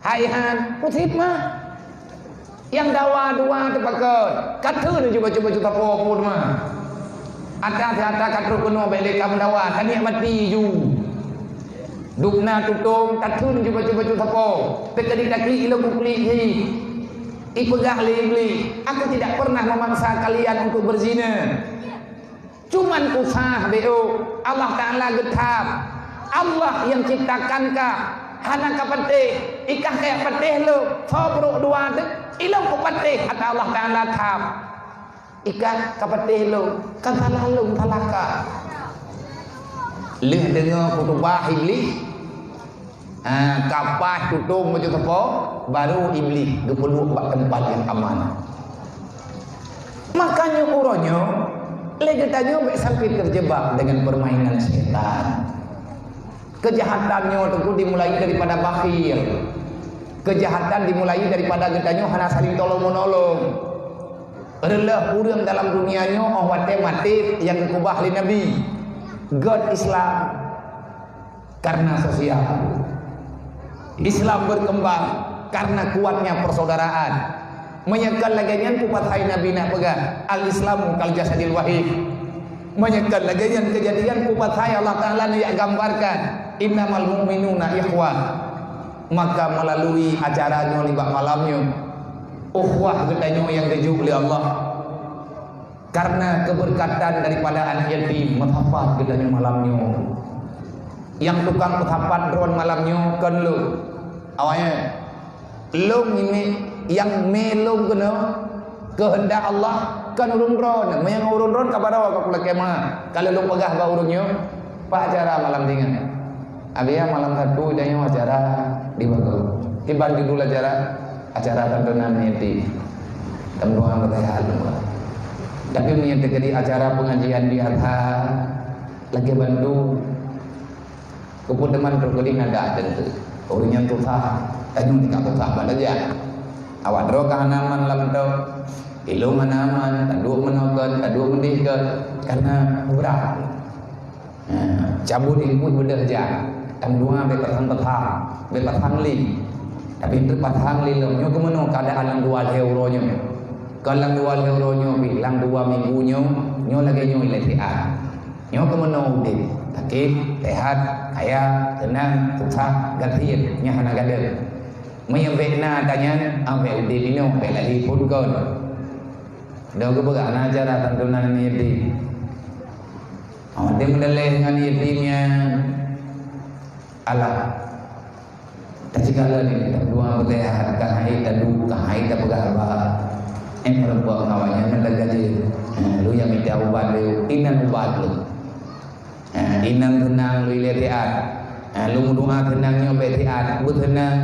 Hai han, pusit mah. Nyang dawa dua teupakon. Ka theun jeuet bacut-bacut sapo pun mah. Ata si ata ka trok keunoe bèk lé ka meudawa, ka nikmati ju. Dubna tutong, ka theun jeuet bacut-bacut sapo. Teukeudi taklik ilong kuklik hi. Ipeugah lé Iblih, "Aku tidak pernah memaksa kalian untuk berzina." Cuman usah beu, Allah Taala geutham. Allah nyang ciptakan kah, hana kapatéh, ikah kajak patéh lôn, soe brok dua teuk, ilong kupatéh ata Allah Taala tham. Ikah kapatéh lôn, kan salah lôn, salah kah. Lheueh deungoe khutubah Iblih, Ha, kapaih tutong bacut sapo, baru Iblih geupeuduek bak teumpat nyang aman. Makanya uroe nyoe, lé geutanyoe bèk sampai terjebak dengan permainan setan. Kejahatan nyoe teungku dimulai daripada bakhil. Kejahatan dimulai daripada geutanyoe hana saling tolong-menolong. Reuloh ureuëng dalam dunia nyoe óh watèe maté nyang geukeubah lé Nabi. Göt Islam. Karena sosial. Islam berkembang karena kuatnya persaudaraan. Meunyoe kon lagèe nyan, peue pasai Nabi na peugah, "Al-Islamu kal jasadil wahid." Meunyoe kon lagèe nyan keujadian, peue pasai Allah Taala neujak gambarkan, "Innamal mu'minuna ikhwah." Maka melalui acara nyoe nibak malam nyoe, ukhuwah geutanyoe nyang geujok lé Allah. Karena keberkatan daripada anak yatim, meusapat geutanyoe malam nyoe. Nyang tukang peusapat droen malam nyoe kon lôn. Awaknyan, lôn ini nyang mé lôn keunoe keuheundak Allah, kon ureuëng droen. Meunyoe ureuëng droen ka baroe ka kulakée meuah. Ka lheueh lôn peugah bak ureuëng nyoe, "Pak acara malam singoh." Abia malam Sabtu tanyoe acara di Bago. Kiban judul acara, acara santunan yatim. Tambuang berkah. Tapi meunyo teukeudi acara pengajian di Azhar, lagèe bantu, keupeue teuma trok keudéh nada teuntèe. Ureueng nyang susah, tanyoe tingkat susah ban aja. Awak droe ka hana aman lam tok. Ilong hana aman, taduek meunoe kon, taduek meudeh kon, karena berat. Ha, cabut ilmu beudôh jak. Tam dua bèk pasang-pasang, bèk pasang lé. Tapi treuk pasang lé lom nyoe keumeunyoe keadaan lam dua lhèe uroe nyoe. Kon lam dua lhèe uroe nyoe pih, lam dua minggu nyoe, nyoe lagèe nyoe ilèe siat. Nyoe keumeunyoe udép, sakét, sehat, kaya, seunang, susah, gasien, nyan hana gadôh. Meunyoe bèk na tanyan, ah, bèk udép inoe, bèk lali phôn kon. Dah geupeugah na acara santunan yatim. Oh, dia meudaleh ngon yatim nyan. Alah. Tacigala ni, dua beuteuhat, ka hai tadu, ka hai tapeugah haba. Eh, meureumpok ngon awak nyan mantong gaji. Eh, lu nyang mita ubat lu, inan ubat lu. Eh, inan seunang lu ilèe siat. Eh, lu meudoa seunang nyoe bèk siat, beuseunang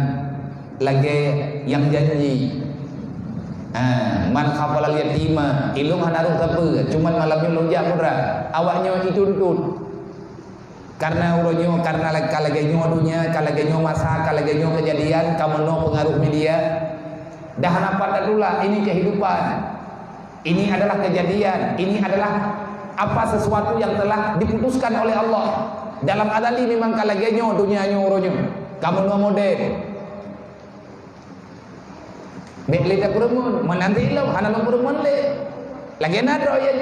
lagèe nyang janji. Ha, man khafalal yatima, ilong hana rôh sapeue, cuman malam nyoe lôn jak mudra. Awak nyoe jituntut. Karena uroe nyoe, karena la-, ka lagèe nyoe donya, ka lagèe nyoe masa, ka lagèe nyoe keujadian, ka meunoe peungaruh media. Dah hana pat tatulak, ini kehidupan. Ini adalah kejadian, ini adalah apa sesuatu yang telah diputuskan oleh Allah. Dalam azali memang ka lagèe nyoe donya nyoe uroe nyoe. Ka meunoe model. Bèk lé tapeureumeun, meunan lom hana lôn peureumeun lé. Lagèe na droe nyan.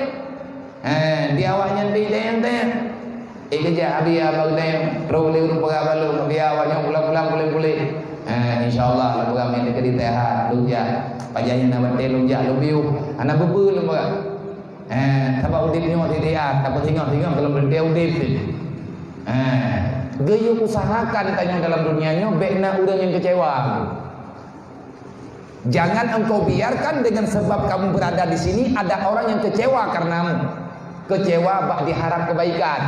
He, di awak nyan di dayang-dayang. Eh, keujak, abi abang dayang, roh lé ureueng peugah bak lôn, biar awak nyan pulang-pulang puléh-puléh. He, insya Allah, lôn peugah meunan keudéh teuha, lôn jak. Pajan nyan na watèe lôn jak, lôn piôh. Hana beubeue lôn peugah. Eh, sabab udép nyoe sitiat, tapeusingoh-singoh keu lôn teuntèe udép. Eh, geuyue usahakan tanyoe dalam dunia nyoe bèk na ureueng nyang keucewa. Jangan engkau biarkan dengan sebab kamu berada di sini ada orang yang kecewa karenamu. Kecewa bak diharap kebaikan.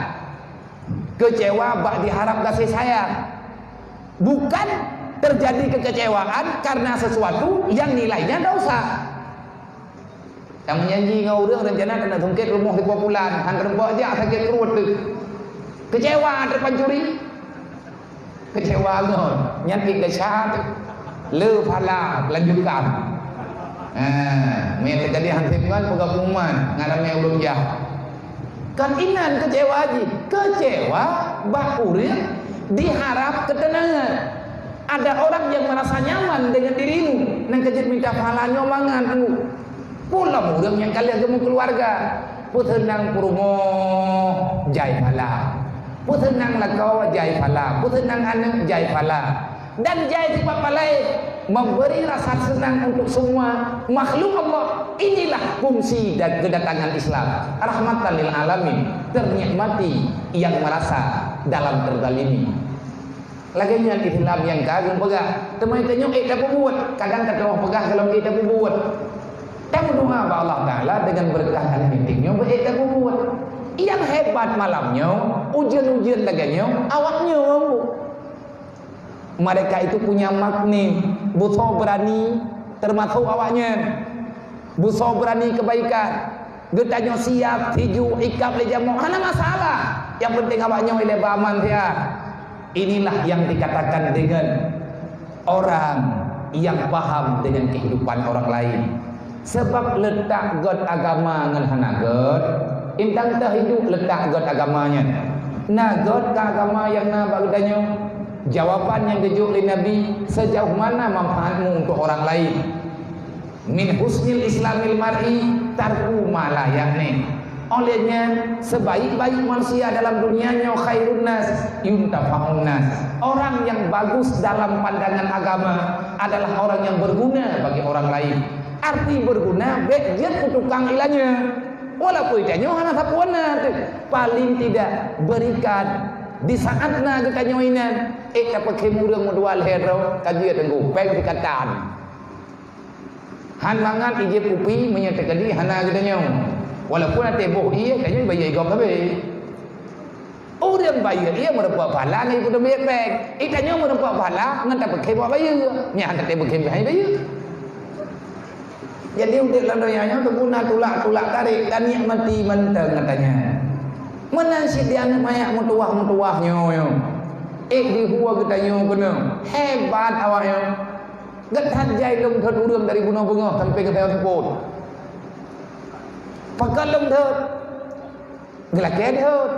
Kecewa bak diharap kasih sayang. Bukan terjadi kekecewaan karena sesuatu yang nilainya dosa. Nyang meujanji ngon ureueng rencana keuneuk sungkét rumoh di Pulo Pulan, han teureubak jak sakét pruet teuh. Kecewa teuh pancuri. Kecewa ngon nyan pih desya teuh. Le phala lanjutkan. Ha, meunyo teujadi han sép ngon peugah pengumuman ngon ramé ureueng jak. Kan inan kecewa jih, kecewa bak ureueng diharap keuteunangan. Ada orang yang merasa nyaman dengan dirimu, nang keujeuet minta pahala nyoe mangat tu. Pulom ureueng nyang ka lheueh geumeukeuluwarga, peuseunang peurumoh jai phala, peuseunang lakoe jai phala, peuseunang aneuk jai phala, dan jai sifat palai memberi rasa senang untuk semua makhluk Allah. Inilah fungsi dan kedatangan Islam, rahmatan lil alamin, ternikmati yang merasa dalam terzalimi. Lagèe nyan Islam nyang ka geupeugah. Teuma tanyoe ék tapeubuet, kadang tateumé peugah gohlom ék tapeubuet. Tameudoa bak Allah Taala deungon beureukat aneuk inti nyoe beu ék tapeubuet. Nyang hebat malam nyoe, ujeuen-ujeuen lagèe nyoe, awak nyoe. Mereka itu punya magnet, beusoe beurani, teumasok awak nyan. Beusoe beurani keubaikan. Geutanyoe siap, siju, ikab lé jamoe, hana masalah. Nyang peunteng awak nyoe ilèe beuaman siat. Inilah yang dikatakan dengan orang yang paham dengan kehidupan orang lain. Sabab leutak göt agama ngon hana göt, intan teuh hidup leutak göt agama nyan. Na göt keu agama nyang na bak geutanyoe? Jawaban nyang geujok lé Nabi, sejauh mana manfaatmu untuk orang lain? Min husnil islamil mar'i tarku ma la ya'ni. Oleh nyan, sebaik-baik manusia dalam dunia nyoe khairun nas, yuntafa'un nas. Orang yang bagus dalam pandangan agama adalah orang yang berguna bagi orang lain. Arti berguna, bèk jeuet keu tukang ilanya. Walaupun tanyoe hana sapeue na teuh, paling tidak berikan di saat na geutanyoe inan, ék tapeukhém ureueng meudua lhèe droe, ka jeuet teungku, péng sikatan. Han mangat ijép kupi meunyoe teukeudi hana geutanyoe. Walaupun até boh ié tanyoe bayeue gob leubeh. Ureuëng bayeue, ie meurumpok pahala ngon ipeuteubiet péng. Itanyoe meurumpok pahala ngon tapeukém bak bayeue. Nyan hana teupeukém hai bayeue. Jadi, udeb lam donya nyoe teuguna tulak-tulak tarek dan nikmati mantong geutanyoe. Meunan cit di aneuëk manyak meutuwah-meutuwah nyoe, nyoe. Ék dihue geutanyoe keunoe. Hebat awaknyoe. Geutanyoe jai lom thot ureuëng dari bunoe beungoh sampai geutanyoe seupôt. Pakon lom thot? Geulakée deuhot.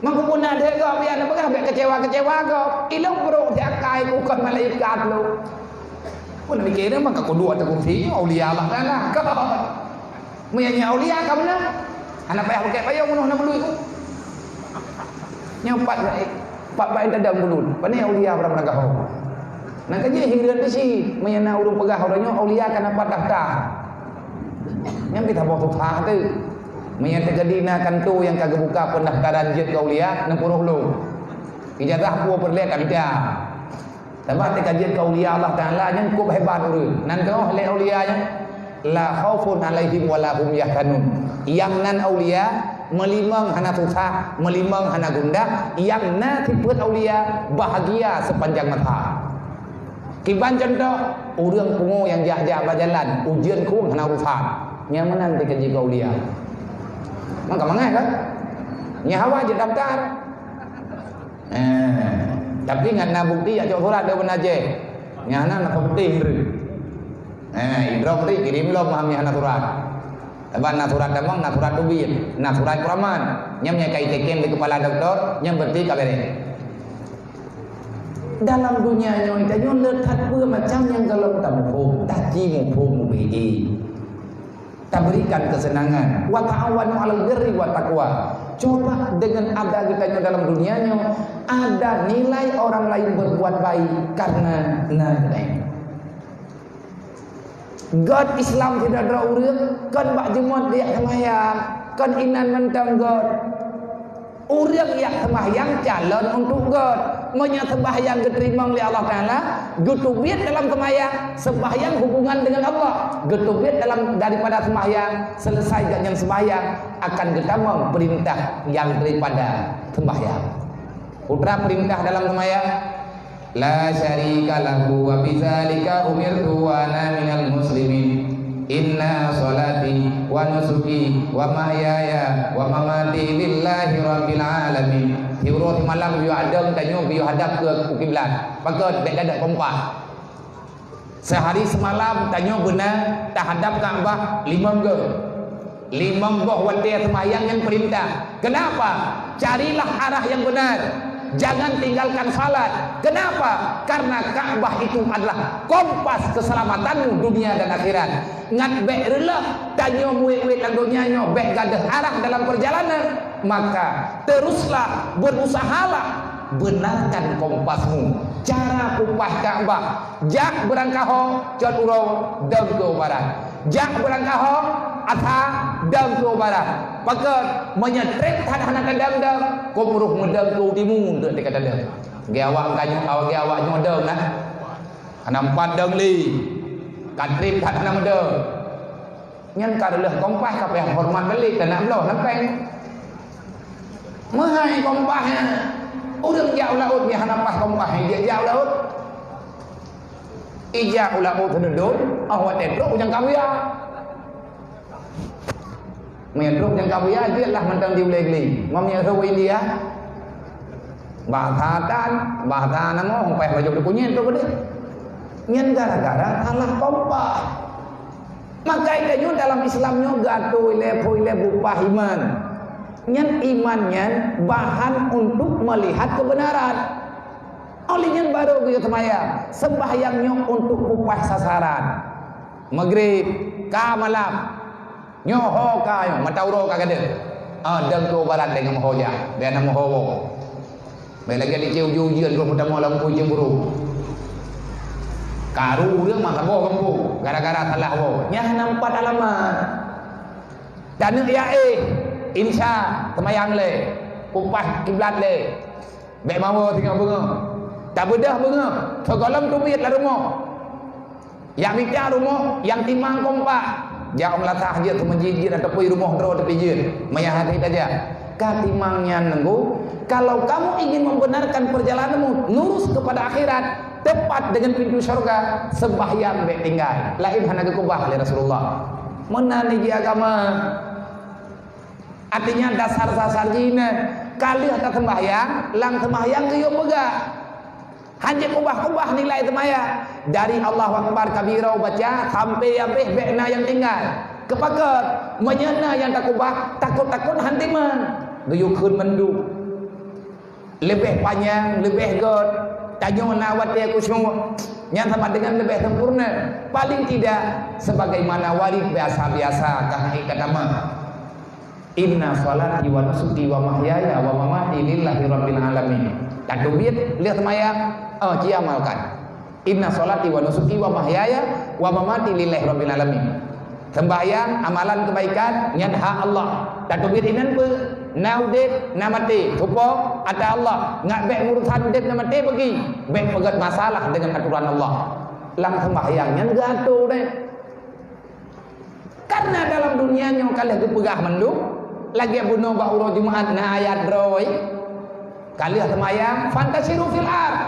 Mangkupuna deuhot gob, ya, neupeugah bék keucewa-keucewa gob. Ilong brok di akai ku kon malaikat lom. Pun mikir maka kudu ateueh kursi aulia Allah Taala. Meunyoe nyoe aulia ka meunan. Hana payah pakai payong meunoh na meului ku. Nyoe pat, pat bain tadam bulut. Pane aulia barang peugah ho. Nang ka jeuet hireuen di si, meunyoe na ureuëng peugah uroe nyoe aulia ka na pat daftar. Nyang pih saboh susah teuh. Meunyoe teukeudi na kantô nyang ka geubuka peundaftaran jeuet keu aulia, neupuroh lom. Ijazah peue peureulée ka mita. Sabab teuka jeuet keu aulia Allah Taala nyang kôb hebat ureuëng. Nan keunoe lé aulia nyan, la khaufun alaihim wa la hum yahzanun. Nyang nan aulia meulimong hana susah, meulimong hana gundah, nyang na sifeuet aulia bahagia sepanjang masa. Kiban cuntoh, ureuëng pungo nyang jak-jak bak jalan, ujeuen krueng hana urusan. Nyang meunan teuka jeuet keu aulia. Maka mangat kan? Nyan hawa jeuet daftar. Eh, tapi ngat na bukti jak cok surat daripada Aceh. Nyan hana na bukti indri. Eh, idrop tadi kirim lom maam nyan hana surat. Sabab na surat tamong, na surat teubiet, na surat peuraman. Nyang meunyoe ka iteken di kepala doktor, nyang berarti ka beres. Dalam dunia nyoe, tanyoe le that peue macam nyang golom tamuphom, taci muphom ubé. Taberikan kesenangan. Wa ta'awanu 'alal birri wa taqwa. Coba dengan ada geutanyoe dalam dunia nyoe, ada nilai orang lain berbuat baik karena na lain. Göt Islam sidroe-droe ureuëng, kon bak jeumöt jak seumayang, kon inan mantong göt. Ureuëng jak seumayang calon untuk göt. Meunyoe seumayang geuteurimong lé Allah Taala, geuteubiet dalam seumayang, seumayang hubungan dengan Allah. Geuteubiet dalam daripada seumayang, selesai gobnyan seumayang, akan geutamong peurintah nyang daripada seumayang. Peue treuk peurintah dalam seumayang? La syarika lahu wa bidzalika umirtu wa ana minal muslimin. Inna sholati wa nusuki wa mahyaya wa mamati lillahi rabbil alamin. Siuroe simalam geuyue adong tanyoe geuyue hadap keu, keu kiblat. Pakon? Bék gadôh kompak. Seuhari seumalam tanyoe beuna tahadap Ka'bah limong goe. Limong boh watée seumayang nyan peurintah. Kenapa? Carilah arah yang benar. Jangan tinggalkan salat. Kenapa? Karena Ka'bah itu adalah kompas keselamatanmu dunia dan akhirat. Ngat bék reuloh, tanyoe muet-muet lam donya nyoe bék gadôh arah dalam perjalanan. Maka teruslah, berusahalah benarkan kompasmu. Cara kupaih Ka'bah, jak beurangkaho cot uroe dong keu barat. Jak beurangkaho asa dong keu barat. Pakon? Meunyoe treb that hana tadong-dong, keu meurôh meudong keu timu untuk teuka tadong. Gé awak ganyong, awak gé awak nyoe dong nah. Hana empat dong lé. Ka treb that hana meudong. Nyan ka reuloh kompas ka payah horeumat balik keunak bloe lam péng. Meuhai kompas nyan. Ureuëng jak u laôt nyan hana pas kompas nyan jak, jak u laôt. Ijak u laôt seududon, oh watée trok u nyang ka buya. Meunyoe trok nyang ka buya jeuet lah mantong di ulée gli. Meunyoe rhot India, bahasa tan, bahasa namo, hong payah bajok dikunyet tu beudeh. Nyan gara-gara salah kompas. Maka tanyoe dalam Islam nyoe geuatô ilée phon ilée bupah iman. Nyan iman nyan bahan untuk melihat kebenaran. Oleh nyan barô geuyue seumayang, seumayang nyoe untuk bupah sasaran. Maghrib, ka malam. Nyoe ho ka nyoe, mata uroe ka gadôh. Ah, dong keu barat deungon ho jak, bék na meuho woe. Bék lagée licée ujeuen-ujeuen goh meutamong lam bukui cemburu. Karu ureuëng mah saboh gampông, gara-gara salah woe. Nyan hana empat alamat. Taneuk ya éh, insya, seumayang lé, kupaih kiblat lé. Bék mawoe singoh beungoh. Tabeudôh beungoh, sigohlom teubiet lam rumoh. Jak mita rumoh nyang timang kompak. Jak u meulasah jeuet, seumeujid jeuet, ataupun rumoh droe teupijeuet. Meuhai hase tajak. Ka timang nyan neunggu, kalau kamu ingin membenarkan perjalananmu lurus kepada akhirat, tepat dengan pintu syurga, sembahyang bék tinggai. Laén hana geukeubah lé Rasulullah. Meunan jih agama. Artinya dasar-dasar jih nyan, ka lheueh taseumbahyang, lam seumbahyang geuyue peugah. Hanjeuet ubah-ubah nilai seumbahyang. Dari Allahu Akbar kabira baca sampai habéh bék na nyang tinggai. Keupakon, meunyoe na nyang takeubah, takot-takot han timang. Geuyue kheun mandum. Leubeh panyang, leubeh göt. Tanyoe na watée khusyuk. Nyan sama dengan leubeh sempurna. Paling tidak, sebagaimana warid biasa-biasa ka hai ka tamah. Inna salati wa nusuki wa mahyaya wa mamati lillahi rabbil alamin. Tateubiet lheueh seumayang, oh, ci amalkan. Inna salati wa nusuki wa mahyaya wa mamati lillahi rabbil alamin. Sembahyang, amalan kebaikan, nyan hak Allah. Tateubiet inan peue? Na udeb, na maté, tupo ata Allah. Ngat bék urusan udeb na maté bagi. Bék peugét masalah dengan aturan Allah. Lam sembahyang nyan geuatur deh. Karena dalam dunia nyoe ka lheueh geupeugah mandum, lagée bunoe bak uroe Jumaat na ayat droe. Ka lheueh seumayang, fantashiru fil ard.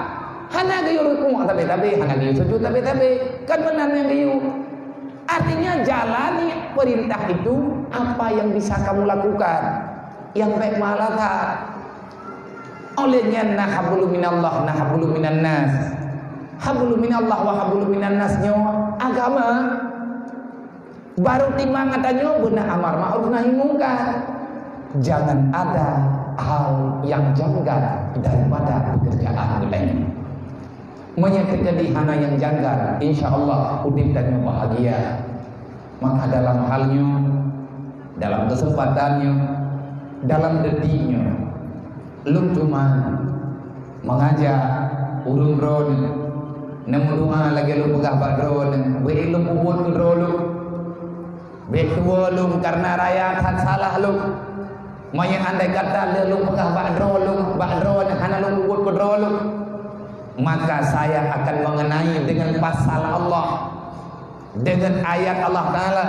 Hana geuyue rukuk tabe-tabe, hana geuyue sujud tabe-tabe. Kan meunan nyang geuyue. Artinya jalani perintah itu apa yang bisa kamu lakukan. Nyang bék malah that. Oleh nyan na hablum minallah, na hablum minan nas. Hablum minallah wa hablum minan nas nyoe agama. Baru timang geutanyoe beuna amar ma'ruf nahi mungkar. Jangan ada hal yang janggal daripada pekerjaan geutanyoe. Meunyoe teujadi hana nyang janggal, insya Allah udeb tanyoe bahagia. Maka dalam hal nyoe, dalam keuseumpatan nyoe, dalam detik nyoe, lôn cuma meungajak ureuëng droeneueh neumeudoá lagée lôn peugah bak droeneueh, bék lôn peubuet keu droe lôn. Bék tuwoe lôn kareuna raya that salah lôn. Meunyoe andai kata lé lôn peugah bak droe lôn, bak droeneueh hana lôn peubuet keu droe lôn, maka saya akan mengenai dengan pasal Allah, dengan ayat Allah Taala,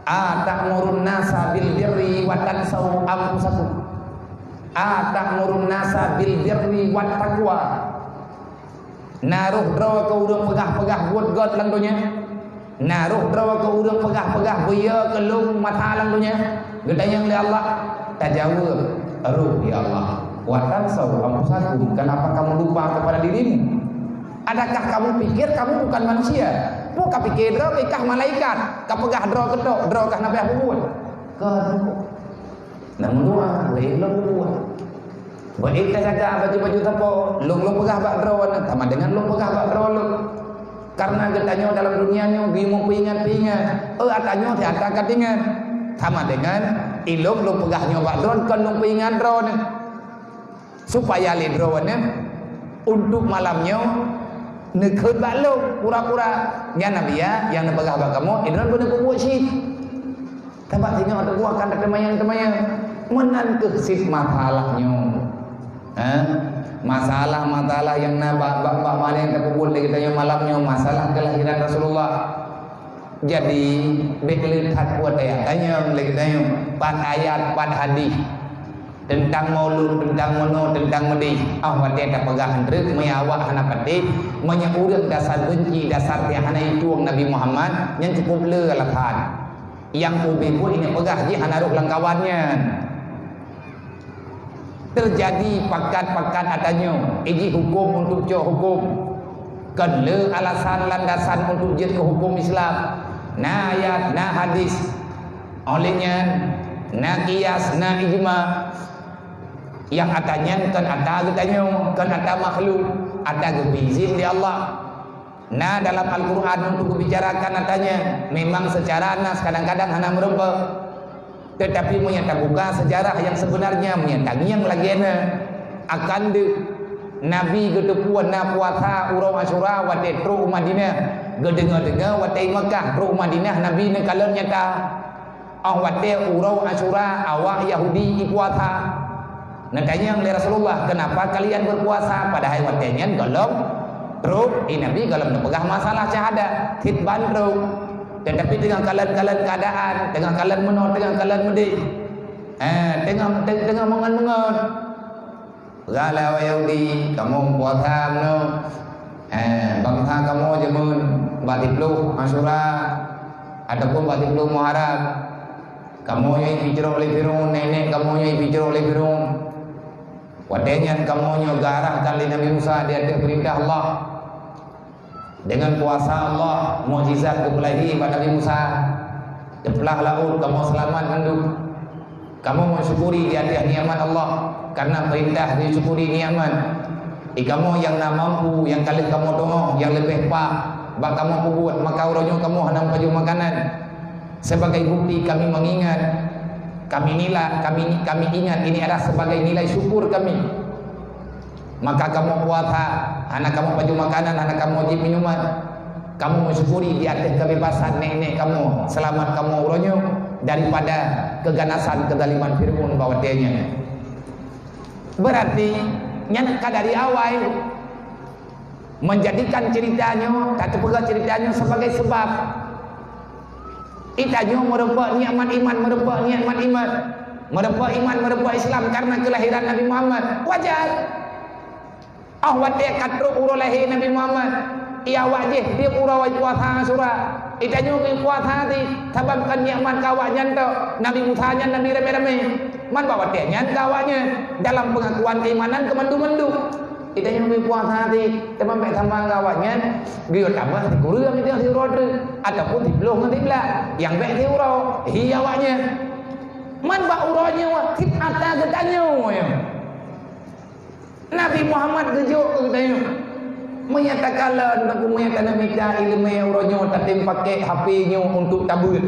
"Ata'murun nasa bil birri wa tansau anfusakum. Ata'murun nasa bil birri wat taqwa." Na roh droe keu ureuëng peugah-peugah buet gét lam donya? Na roh droe keu ureuëng peugah-peugah beuyeu keu lôn mata lam donya? Geutanyong lé Allah, tajaweueb, "Roh, ya Allah." "Wa tansau anfusakum, kenapa kamu lupa kepada dirimu? Adakah kamu pikir kamu bukan manusia?" Peue ka pike droe kah malaikat, ka peugah droe keutok, droe kah na payah peubuet? Keuduek. Neumeudoá, bék lôn peubuet. Bék tajaga baju-baju sapo, lôn lôn peugah bak droeneueh, sama dengan lôn peugah bak droe lôn. Karena geutanyoe dalam dunia nyoe geuyue meupeuingat-peuingat, eu ata nyoe si ata ka teuingat. Sama dengan ilôn lôn peugah nyoe bak droeneueh, kon lôn peuingat droeneueh. Supaya lé droeneueh untuk malam nyoe neukheun bak lôn pura-pura. Nyan Nabi ya, nyang neupeugah bak kamoe, droeneueh beuneueh peubuet cit. Teuma singoh teungku akan teumayang-teumayang. Meunan kheueh cit masalah nyoe. Ha? Masalah-masalah nyang na bak, bak, bak mana nyang tapeubuet lé geutanyoe malam nyoe, masalah kelahiran Rasulullah. Jadi, bék le that buet ayat tanyong lé geutanyoe, pat ayat, pat hadis. Teuntang maulud, teuntang meunoe, teuntang meudeh. Ah, watée tapeugah treuk, meunyoe awak hana patéh, meunyoe ureuëng dasar beunci, dasar teuh hana itueng Nabi Muhammad, nyan cukup le alasan. Nyang ubé buet ingat peugah jih hana rhoh lam kawan nyan. Teujadi pakat-pakat ata nyoe, iji huköm untuk cok huköm. Kon le alasan landasan untuk jeuet keu huköm Islam. Na ayat, na hadis. Óh lheueh nyan, na kias, na ijma. Nyang ata nyan kon ata geutanyoe, kon ata makhluk, ata geubri izin lé Allah. Na dalam Al-Qur'an untuk geubicarakan ata nyan, memang seucara nas kadang-kadang hana meurumpok. Teutapi meunyoe tabuka seujarah nyang seubeunarnya, meunyoe tangieng lagée na, akan deuh Nabi geuteupeue na puasa uroe Asyura watée trok u Madinah. Geudeungoe-deungoe watée i Makkah trok u Madinah Nabi neukalon nyata. Óh watée uroe Asyura awak Yahudi ipuasa. Neutanyong lé Rasulullah, "Kenapa kalian berpuasa padahai watée nyan gohlom trok?" I Nabi gohlom neupeugah masalah syahadat, khitbah trok. Teutapi teungoh kalon-kalon keuadaan, teungoh kalon meunoe, teungoh kalon meudeh. Eh, teungoh, teungoh meungon-meungon. Peugah lé awak Yahudi, "Kamoe puasa meunoe. Eh, bansa kamoe jameun bak siploh Asyura ataupun bak siploh Muharram. Kamoe nyang jipicrok lé Firaun, nenek kamoe nyang jipicrok lé Firaun. Watée nyan kamoe nyoe geuarahkan lé Nabi Musa di ateueh peurintah Allah." Deungon kuasa Allah, mukjizat geupeulahé bak Nabi Musa. Teuplah laôt, kamoe seulamat mandum. Kamoe meusyukuri di ateueh nikmat Allah, kareuna peurintah disyukuri nikmat. Di kamoe nyang na mampu, nyang ka lheueh kamoe teungoh, nyang leubeh paih bak kamoe peubuet, maka uroe nyoe kamoe hana meupajoh makanan. Sebagai bukti kami mengingat, kami nilai, kami, kami ingat ini adalah sebagai nilai syukur kami. Maka kamoe puasa, hana kamoe pajoh makanan, hana kamoe jieb minuman. Kamoe meusyukuri di ateueh keubebasan nek-nek kamoe, seulamat kamoe uroe nyoe daripada keuganasan keuzaliman Firaun bak watée nyan. Berarti, nyan ka dari awai. Menjadikan cerita nyoe, tateupeugah cerita nyoe sebagai sebab. Geutanyoe meureumpok nikmat iman, meureumpok nikmat iman, meureumpok iman, meureumpok Islam karena kelahiran Nabi Muhammad. Wajar. Oh watée ka trok uroe lahé Nabi Muhammad, awak jih tieb uroe puasa Asyura. Geutanyoe geupuasa di, sabab kon nikmat keu awak nyan tok. Nabi Musa nyan nabi ramé-ramé. Man bak watée nyan keu awak nyan dalam peungakuan keimanan keu mandum-mandum. Geutanyoe geupuasa di, teuma bék sama ngon awak nyan, geuyue tamah sikureueng di siuroe treuk, ataupun siploh ngon siblaih, nyang bék siuroe, hi awak nyan. Man bak uroe nyoe, cit ata geutanyoe nyoe. Nabi Muhammad geujok keu geutanyoe. Meunyo takalon, meunyo tamita iéleumé uroe nyoe, tatem pakék H P nyoe untuk tabeuet.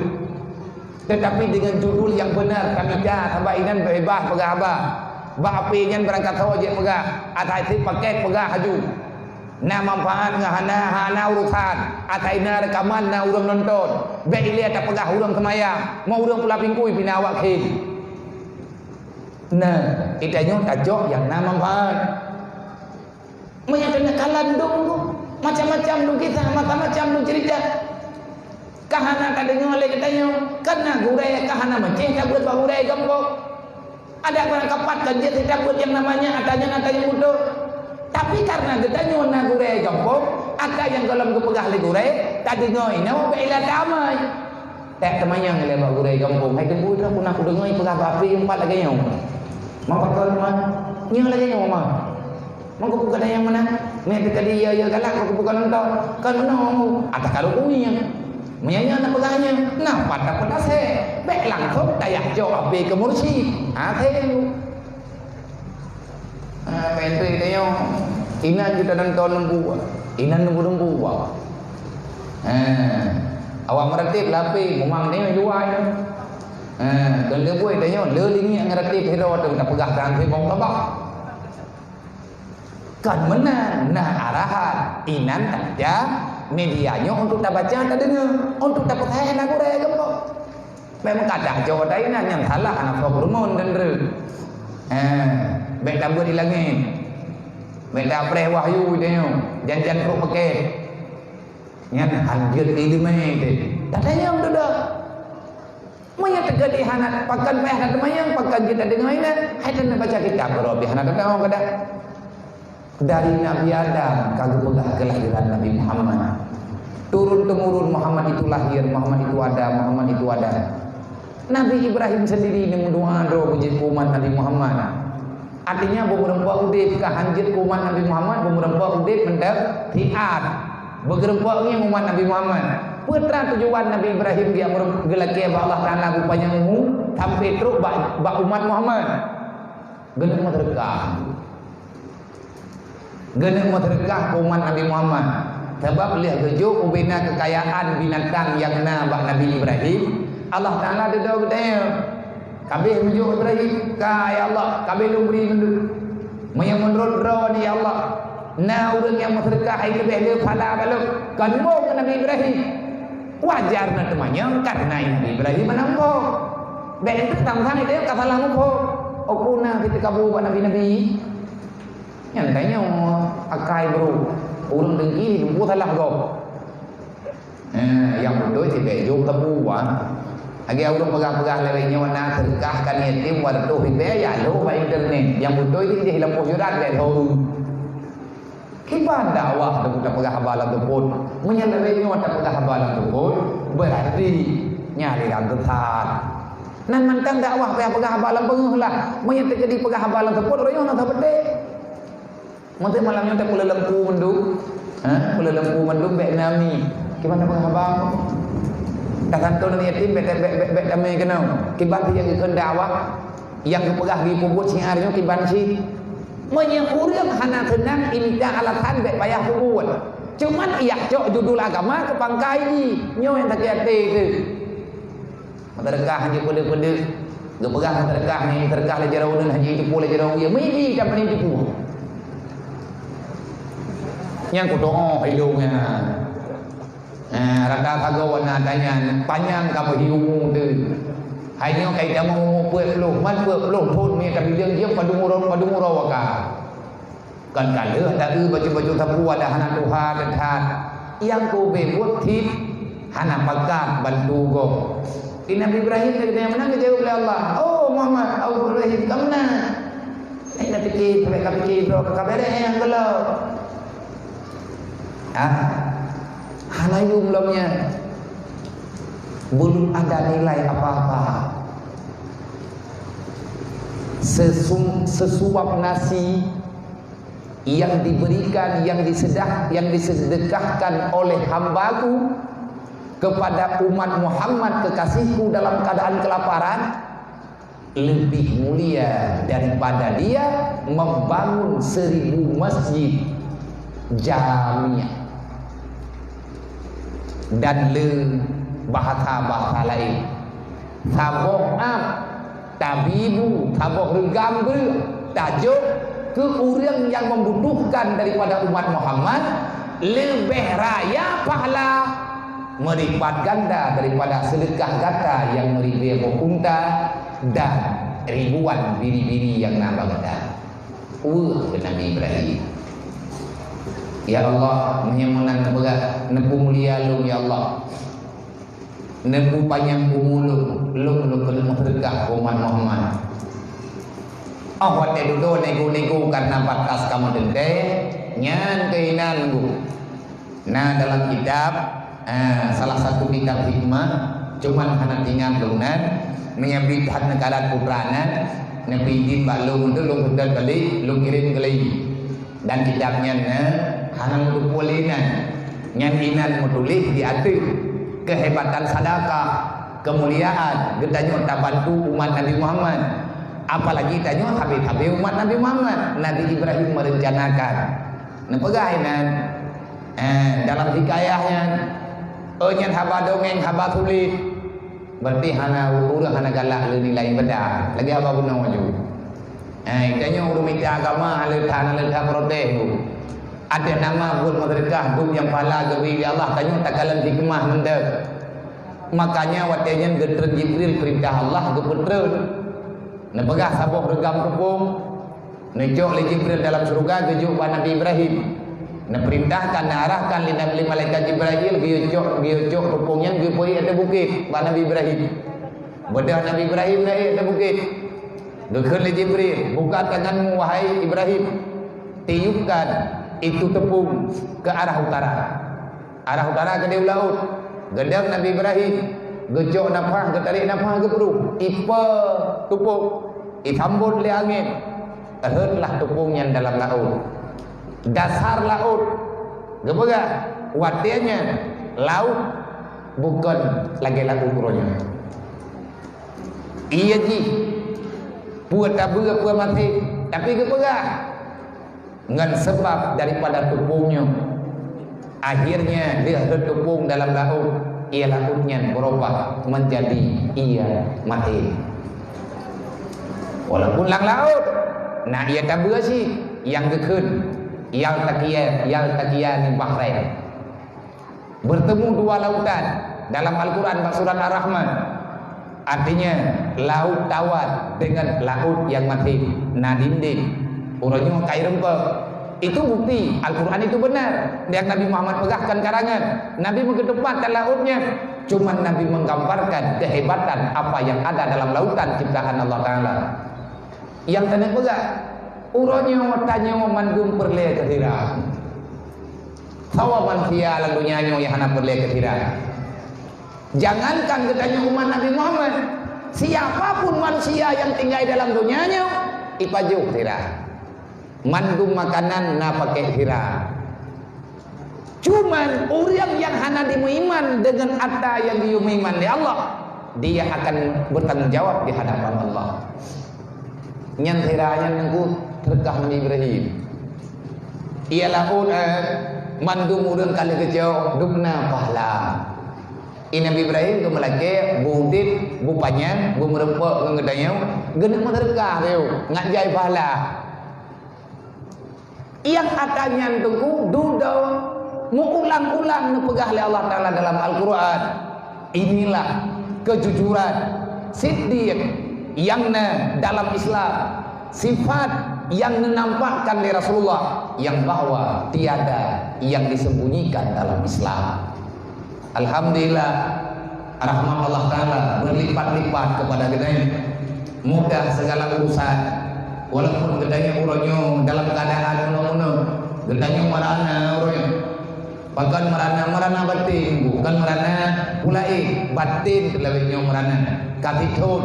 Tetapi dengan judul yang benar tamita, sabab inan beubaih peugah haba. Bak H P nyan barangkasoe jeuet peugah, asai sit pakék peugah haju. Na manfaat ngon hana, hana urusan. Asai na reukaman, na ureuëng nonton. Bék ilée tapeugah ureuëng seumayang, meu ureuëng pula pingkui pih na awak khem. Nah, geutanyoe tajok nyang na manfaat. Meunyo keuneuk kalon dong tu, macam-macam dong kisah, macam-macam dong cerita. Ka hana tadeungoe lé geutanyoe, kareuna gurée ka hana meucéh tabeuet bak gurée gampông. Adak barang kapat ka jeuet tabeuet nyang namanya ata nyan ata nyang beutôi. Tapi kareuna geutanyoe na gurée gampông, ata nyang gohlom geupeugah lé gurée, tadeungoe inoe bék ilée tamai. Teuh teumanyong lé bak gurée gampông, "Hai teungku, droe puna kudeungoe peugah bak Api empat lagée nyoe." "Ma pakon, Ma?" "Nyoe lagée nyoe, Ma." "Ma keupeue gata nyang meunan?" "Meunan teuka di ya-ya galak, ma keupeue kon nonton." "Kon meunoe, ata karu kunyang. Meunyo nyan na peugah nyan, na pat dapat asée. Bék langsong tayah cok Api keu mursyid." Asée. Ah, peuntri tanyoe, inan jeuet nonton lembu, inan lembu-lembu. Ah, awak meuratéb lapeh, memang tanyoe juai. Ah, keu lembu tanyoe, le lingiek ngeuratéb sidroe tu, tapeugah kan sibong babah. Kan meunan, nah arahan, inan taja media nyoe untuk tabaca, tadeungoe, untuk tapeusahe na gurée gampông. Memang kadang cok ata inan nyang salah aneuk soe peurumoh dan re. Eh, bék tabeuet di langét. Bék tapreh wahyu tanyoe, jan-jan trok pakék. Nyan hanjeuet iéleumé teuh. Tatanyong dudoe. Meunyo teuka di hana pakon payah tateumanyong, pakon jeuet tadeungoe inan, hai taneuk baca kitab, beurôh pih hana tadeungoe kadang. Dari Nabi Adam ka geupeugah keulahiran Nabi Muhammad. Turun-temurun Muhammad itu lahir, Muhammad itu ada, Muhammad itu ada. Nabi Ibrahim sendiri neumeudoa droe beujeuet keu umat Nabi Muhammad. Artinya, beumeureumpok udeb ka hanjeuet keu umat Nabi Muhammad, beumeureumpok udeb mantong siat. Beugeureumpok ngieng umat Nabi Muhammad. Peue teuma tujuan Nabi Ibrahim geumeureum-, geulakée bak Allah Taala beupanyang umu sampai trok bak, bak umat Muhammad. Geuneuk meuseudeukah. Geuneuk meuseudeukah keu umat Nabi Muhammad. Sabab lheueh geujok ubena keukayaan binatang nyang na bak Nabi Ibrahim, Allah Taala dudoe geutanyoe. Kabeh meujok Ibrahim, "Ka, ya Allah, kabeh lôn bri mandum. Meunyoe meunurot Droeneuh, ya Allah, na ureuëng nyang meuseudeukah hai leubeh le pahala bak lôn, kon boh keu Nabi Ibrahim." Wajar na teumanyong, kareuna Nabi Ibrahim aneuk muphom. Bék enteuk tameusan itu ka salah muphom. Ôk peue na teukabu bak nabi-nabi. Nyan tanyoe akai bro. Ureuëng dengki, teumpu salah gob. Eh, nyang beutôi sibék jok teumpu, ah. Lagèe ureueng peugah-peugah lagèe nyoe na seudeukah keu yatim dua ratus ribèe, ya lo bak internet. Nyang beutôi jih jih lampôh surat lé ho. Kiban dakwah tu tapeugah haba lam seupôt. Meunyoe lagèe nyoe tapeugah haba lam seupôt, berarti nyan aliran sesat. Nan mantong dakwah payah peugah haba lam beungèh lah. Meunyoe teukeudi peugah haba lam seupôt, ureueng nyoe na sapeudeh. Meusti malam nyoe tapeuleulempu mandum. Ha? Peuleulempu mandum bèk nami. Kiban tapeugah haba? Tasanton yatim bèk, bèk, bèk, bèk tamè keunoe. Kiban nyang geukheun dakwah, nyang geupeugah geupeubeuet syiar nyoe kiban cit. Meunyoe ureueng hana seunang imita alasan bèk payah peubuet. Cuman ijak cok judul agama keu pangkai jih. Nyoe nyang sakét até teuh. Meuseudeukah hana peudeuh-peudeuh. Geupeugah meuseudeukah, meuseudeukah lé jaroe ulôn hana jiteupeue lé jaroe ulôn. Meunyoe jih tak pandai jiteupeue. Nyang kudoa ilôn nyan. Ah, rata sagoe na tanya, panyang ka meuhiu umu teuh. Hai nyoe kai tamong umu peuet ploh, man peuet ploh thon mi tabileung jeuem padum uroe, padum uroe waka. Kon ka lheueh taeu bacut-bacut sapeue adak hana tuha that-that. Nyang keu ubé buet cit hana pakat bantu gob. Di Nabi Ibrahim teuh meunan geujaweueb lé Allah, "Oh Muhammad, oh Ibrahim, ka meunan." Hai na pike, sampai ka pike droe ka bèrèh nyang geulom. Ah, hana yum lom nyan. Belum ada nilai apa-apa. Sesum-, sesuap nasi yang diberikan, yang disedah-, yang disedekahkan oleh hambaku kepada umat Muhammad kekasihku dalam keadaan kelaparan, lebih mulia daripada dia membangun seribu masjid jamiah. Dan le bahasa-bahasa laén. Saboh am, tabibu, saboh reugam beu, tajok keu ureueng nyang membutuhkan daripada umat Muhammad, leubeh raya pahala meulipat ganda daripada seudeukah gata nyang meuribèe boh unta dan ribuan biri-biri nyang na bak gata. Weueh keu Nabi Ibrahim. Ya Allah, meunyoe meunan neupeugah, neupeumulia lôn, ya Allah. Neupeupanyang umu lôn, lôn, lôn keuneuk meuseudeukah keu umat Muhammad. Óh watèe dudoe nego-nego karena batas kamoe teuntèe, nyan keuh inan geuh. Na dalam kitab, eh, salah satu kitab hikmah, cuman hana teuingat lôn nan, meunyoe bit that neukalon putra nan, neupeuidin bak lôn, lôn seutôt balik, lôn kirém keu lé. Dan kitab nyan na hana meuteupeue lé inan. Nyan inan meutuléh di ateueh keuhebatan sadakah, keumuliaan geutanyoe tabantu umat Nabi Muhammad. Apalagi tanyoe sabe-sabe umat Nabi Muhammad. Nabi Ibrahim merencanakan. Neupeugah inan, eh, dalam hikayah nyan, "Oh, nyan haba dongeng, haba sulet." Berarti hana, ureueng hana galak lé nilai ibadah. Lagèe haba bunoe ju. Eh, tanyoe ureueng mita agama, hana le that, hana le that protes bu. Adak nama buet meuseudeukah, dum nyang pahala geubri lé Allah, tanyoe takalon hikmah mantong. Makanya watèe nyan geutreun Jibril, peurintah Allah geupeutreun. Neupeugah saboh reugam teupông, neucok lé Jibril dalam syeuruga geujok bak Nabi Ibrahim. Neupeurintahkan, neuarahkan lé Nabi, malaikat Jibril geuyue cok, geuyue cok teupông nyan geupeuék ateueh bukét bak Nabi Ibrahim. Beudôh Nabi Ibrahim na ék ateueh bukét. Geukheun lé Jibril, "Buka tanganmu, wahai Ibrahim. Tiupkan itu tepung ke arah utara." Arah utara keudéh u laôt. Geudong Nabi Ibrahim, geucok nafah, geutarek nafah, geupruh. Ipe tupông, isambot lé angén. Rhötlah tupông nyan dalam laôt. Dasar laôt. Geupeugah, watèe nyan laôt bukon lagèe laôt uroe nyoe. Iya jih, peue tabeue, peue maté, tapi geupeugah, ngon seubab daripada tupông nyoe, akhirnya lheueh rhöt tupông dalam laôt, iya laôt nyan beurubah meunjadi iya maté. Walaupun lam laôt na iya tabeue cit, nyang geukheun, "Yaltaqiya-, yaltaqiyani bahrain." Bertemu dua lautan dalam Al-Quran bak surat Ar-Rahman. Artinya, laôt tawat dengan laôt nyang maté na dinding. Uroe nyoe ka ireumpok. Itu bukti Al-Quran itu benar. Nyang Nabi Muhammad peugah kon karangan. Nabi meugeuteupat lam laôt nyan. Cuman Nabi menggambarkan kehebatan apa yang ada dalam lautan ciptaan Allah Taala. Nyang keuneuk peugah, uroe nyoe tanyoe mandum peureulée keu sira. Sawa manusia lam dunia nyoe nyang hana peureulée keu sira. Jangankan geutanyoe umat Nabi Muhammad, siapa pun manusia yang tinggai dalam dunia nyoe, ipajoh sira. Mandum makanan na pakék sira. Cuman ureuëng nyang hana dimeuiman deungon ata nyang geuyue meuiman lé Allah, dia akan bertanggung jawab di hadapan Allah. Nyan sira nyan Teungku, teureukah Nabi Ibrahim. Ia laôt, eh, mandum ureuëng ka lheueh geucok dum na pahala. I Nabi Ibrahim geumeulakée, beu udeb, beu panyang, beu meureumpok ngon geutanyoe, geuneuk meuseudeukah lé, ngat jai pahala. Nyang ata nyan Teungku dudoe meuulang-ulang neupeugah lé Allah Taala dalam Al-Qur'an. Inilah kejujuran, siddiq nyang na dalam Islam, sifat nyang neunampakkan lé Rasulullah nyang bahwa tiada yang disembunyikan dalam Islam. Alhamdulillah, rahmat Allah Taala berlipat-lipat kepada geutanyoe. Mudah segala urusan. Walaupun geutanyoe uroe nyoe dalam keadaan meunoe-meunoe, geutanyoe meurana uroe nyoe. Pakon meurana, meurana batin, bukan meurana pulai, batin teulawét nyoe meurana. Ka sithon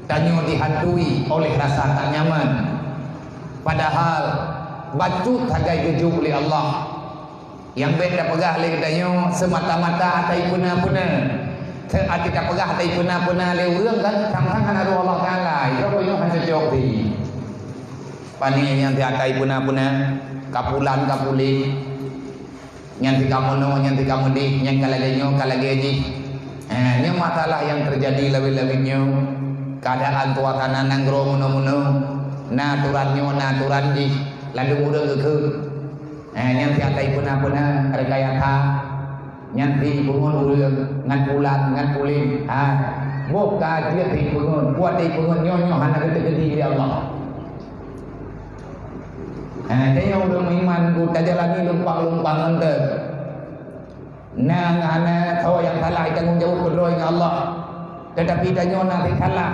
tanyoe dihantui oleh rasa tak nyaman. Padahal bacut sagai geujok lé Allah. Nyang bék tapeugah lé geutanyoe seumata-mata ata ipeuna-peuna. Teu ati tapeugah ata ipeuna-peuna lé ureuëng kan, sang-sang hana roh Allah Taala. Itu apa nyoe hana cocok di. Pani nyang ti ata ipeuna-peuna, kapulan kapulit. Nyang ti kamono, nyang ti kamudih, nyang ka lagée nyoe, ka lagée jih. Eh, nyoe masalah nyang teujadi lawét-lawét nyoe. Keadaan suasana nanggroe meunoe-meunoe. Na aturan nyoe, na aturan jih. Lalu ureuëng geukheun. Eh, nyan siat ipeuna-peuna rekayasa. Nyan si pungon ureuëng ngan pulan ngan pulen. Ha. Boh ka jeuet si pungon, kuat si pungon nyoe-nyoe hana geuteugedi lé Allah. Ha, tanyoe ureuëng meuiman ku tajalani lumpang-lumpang ngon teuh. Na hana soe nyang salah, tanggong jaweueb keudroe ngon Allah. Teutapi tanyoe na si salah.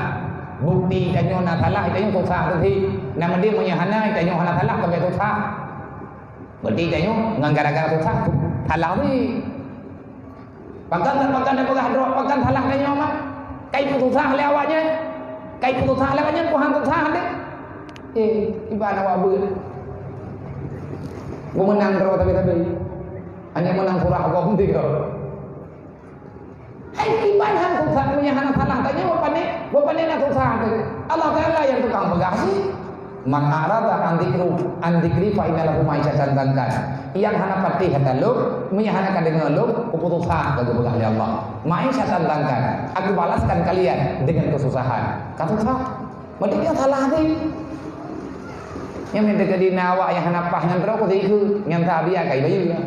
Bukti tanyoe na salah, tanyoe susah teuh si. Na meudeh meunyoe hana, tanyoe hana salah, ka susah. Berarti tanyoe ngon gara-gara susah, salah weh. Pakon, pakon tapeugah droe, pakon salah tanyoe mah? Ka ipeususah lé awaknyan. Ka ipeususah lé awaknyan, Tuhan susah deh. Eh, iban awak beuet. Geumeunang droe tapi-tapi. Hanya meunang surah Allah pun tiga. Hai iban han susah, meunyoe hana salah tanyoe, bak pane, bak pane na susah teuh. Allah Taala nyang tukang peugah sih. "Man a'rada an dzikru, an dzikri fa inna lahu ma'isyatan dhanka." Nyang hana patéh ata lôn, meunyoe hana ka deungoe lôn, kupeusah ka geupeugah lé Allah. "Ma'isyatan dhanka, aku balaskan kalian dengan kesusahan." Ka susah. Berarti nyoe salah teuh. Nyang minta ke dina awak nyang hana paih ngon droe ku sikheun, nyang sabiah kai bayeue.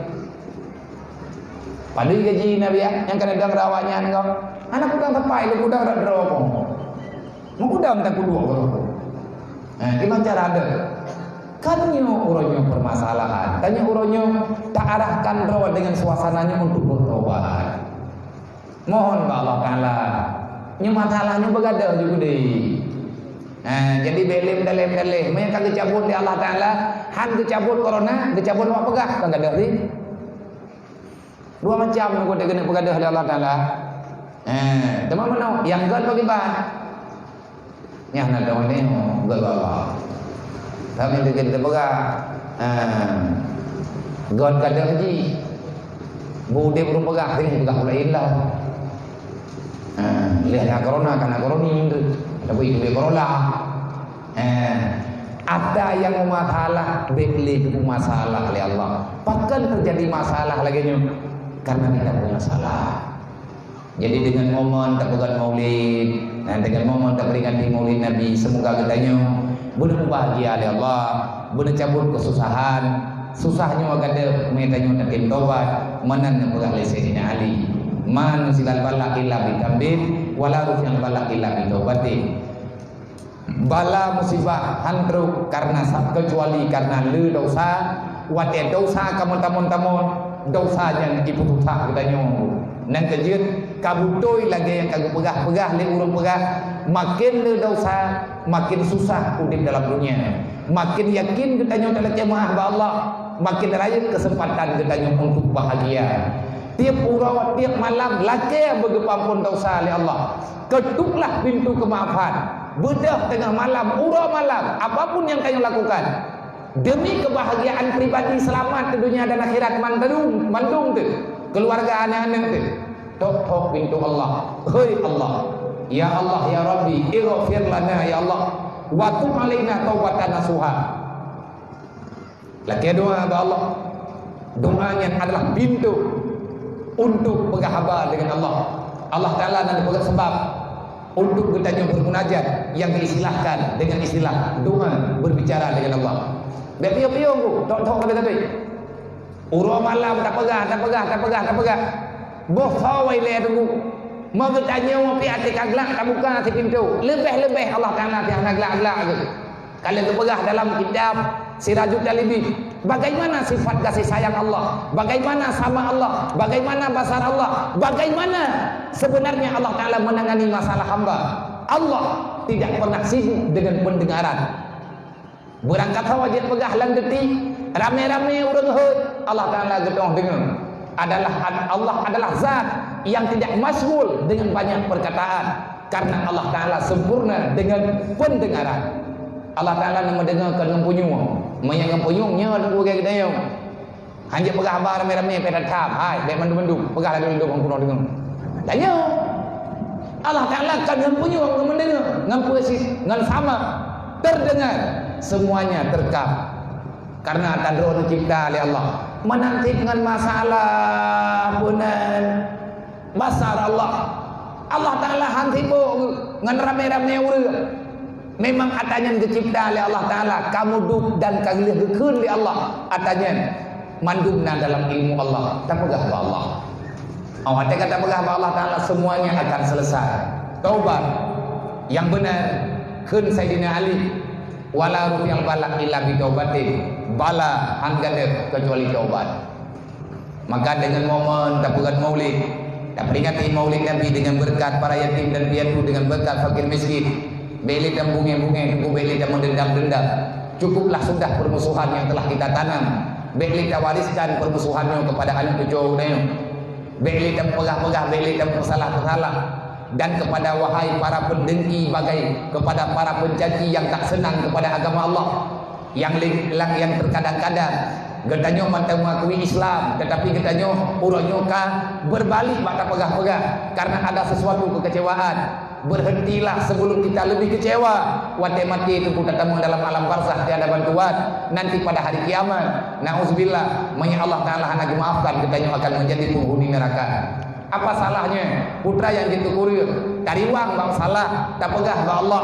Padahai gaji Nabi, ya, nyang kana dang rawat nyan kau. Anak kudang tepai lu kudang rak droe kau. Mengudang tak kudua kau. Eh, gimana cara ada? Kan nyoe uroe nyoe permasalahan. Kan nyoe uroe nyoe tak arahkan droe dengan suasananya untuk bertobat. Mohon bak Allah Taala. Nyoe masalah nyoe beugadoh ju keudeh. Eh, jadi belem dalem daleh. Meunyoe ka geucabut lé Allah Taala, han geucabut corona, geucabut awak peugah, kan gadoh sih. Dua macam nyoe keuneuk peugah lé Allah Taala. Eh, teuma meunoe, nyang gét bagi ban. Nyang na dong nyoe gét Allah. Tapi kita peugah, eh, gét kadang ji. Budé ureuëng peugah, sering peugah ulai lah. Eh, lihat na corona, kana corona, tapi itu dia corona. Eh, ada yang masalah, bék lé masalah lé Allah. Pakon terjadi masalah lagée nyoe? Karena kita punya salah. Jadi dengan momen tapeugét Maulid, nah, dengan momen taperingati Maulid Nabi, semoga geutanyoe beuna mubahgia lé Allah, beuna cabut keususahan. Susah nyoe gadoh, meutanyoe tatem tobat, meunan neupeugah lé Saidina Ali, "Ma nusilal bala illa bitambin, wala rufi'al bala illa bitaubatin." Bala musibah han trok karena sa-, kecuali karena le dosa, watée dosa kamoe tamon-tamon, dosa nyan ipeususah geutanyoe. Nyang keujeuet, ka beutôi lagée nyang ka geupeugah-peugah lé ureuëng peugah, makin le desya, makin susah udeb dalam dunia. Makin yakin geutanyoe talakée meuáh bak Allah, makin rayeuk keuseumpatan geutanyoe untuk bahagia. Tieb uroe, tieb malam lakée beugeupampon desya lé Allah. Ketuklah pintoe keumaafan. Beudôh teungoh malam, uroe malam, apapun nyang tanyoe lakukan, demi keubahgiaan pribadi, seulamat di dunia dan akhirat mandum, mandum teuh, keuluwarga, aneuëk-aneuëk teuh. Thok-thok pintoe Allah. Hei Allah, ya Allah, ya Rabbi, ighfir lana, ya Allah, wa tub alaina taubatan nasuha. Lakée doa bak Allah. Doa nyan adalah pintoe untuk peugah haba dengan Allah. Allah Taala na geupeugah sabab untuk geutanyoe bermunajat yang diistilahkan dengan istilah doa berbicara dengan Allah. Bék piôh-piôh ku, thok-thok sabe-sabe. Uroe malam tapeugah, tapeugah, tapeugah, tapeugah. Boh soe ilée teungku. Meugeutanyoe pih até ka glak tabuka si pintoe. Leubeh-leubeh Allah Taala pih hana glak-glak geuh. Ka lheueh geupeugah dalam kitab Sirajut Talibin, bagaimana sifat kasih sayang Allah, bagaimana sama Allah, bagaimana basar Allah, bagaimana sebenarnya Allah Taala menangani masalah hamba. Allah tidak pernah sibuk dengan pendengaran. Beurangkat sawa jeuet peugah lam geuti, ramé-ramé ureuëng hôi, Allah Taala geutueng deungoe. Adalah Allah adalah zat yang tidak masyghul dengan banyak perkataan, karena Allah Taala sempurna dengan pendengaran. Allah Taala na meudeungoe kon ngon punyueng. Meunyoe ngon punyueng, nyoe lagée geutanyoe. Hanjeuet peugah haba ramé-ramé, pih that tham. Hai, bék mandum-mandum. Peugah lagée mandum ngon punyueng deungoe. Tanyoe. Allah Taala kon ngon punyueng ngon meudeungoe, ngon peue sit, ngon sama. Terdengar, semuanya terekam. Karena ata droe neucipta lé Allah. Meunan cit ngon masalah, peue nan, basar Allah. Allah Taala han sibok ngon ramé-ramé ureuëng. Memang ata nyan geucipta lé Allah Taala, ka meuduek dan ka lheueh geukheun lé Allah ata nyan. Mandum na dalam ilmu Allah, tapeugah bak Allah. Oh, watée ka tapeugah bak Allah Taala, semuanya akan selesai. Taubat yang benar, kheun Saidina Ali, "Wala rufi'al bala illa bitaubatin." Bala han gadôh kecuali taubat. Maka dengan momen tapeugét maulid, taperingati maulid Nabi dengan berkat para yatim dan piatu, dengan berkat fakir miskin, bék lé tamubungéh-bungéh, bék lé tameudendam-dendam. Cukuplah sudah permusuhan yang telah kita tanam. Bék lé tawariskan permusuhan nyoe kepada aneuk cucu nyoe. Bék lé tapeugah-peugah, bék lé tapeusalah-peusalah. Dan kepada wahai para pendengki bagai, kepada para pencaci yang tak senang kepada agama Allah, yang le-, lang-, yang terkadang-kadang geutanyoe mantong mengakui Islam, tetapi geutanyoe uroe nyoe ka berbalik bak tapeugah-peugah karena ada sesuatu kekecewaan. Berhentilah sebelum kita lebih kecewa. Watée maté teungku tatamong dalam alam barzakh tiada bantuan. Nanti pada hari kiamat, nauzubillah, meunyoe Allah Taala hana geumaafkan, geutanyoe akan menjadi penghuni neraka. Apa salahnya? Putra nyang jeuet keu kureueng, tariwang bak salah, tapeugah bak Allah,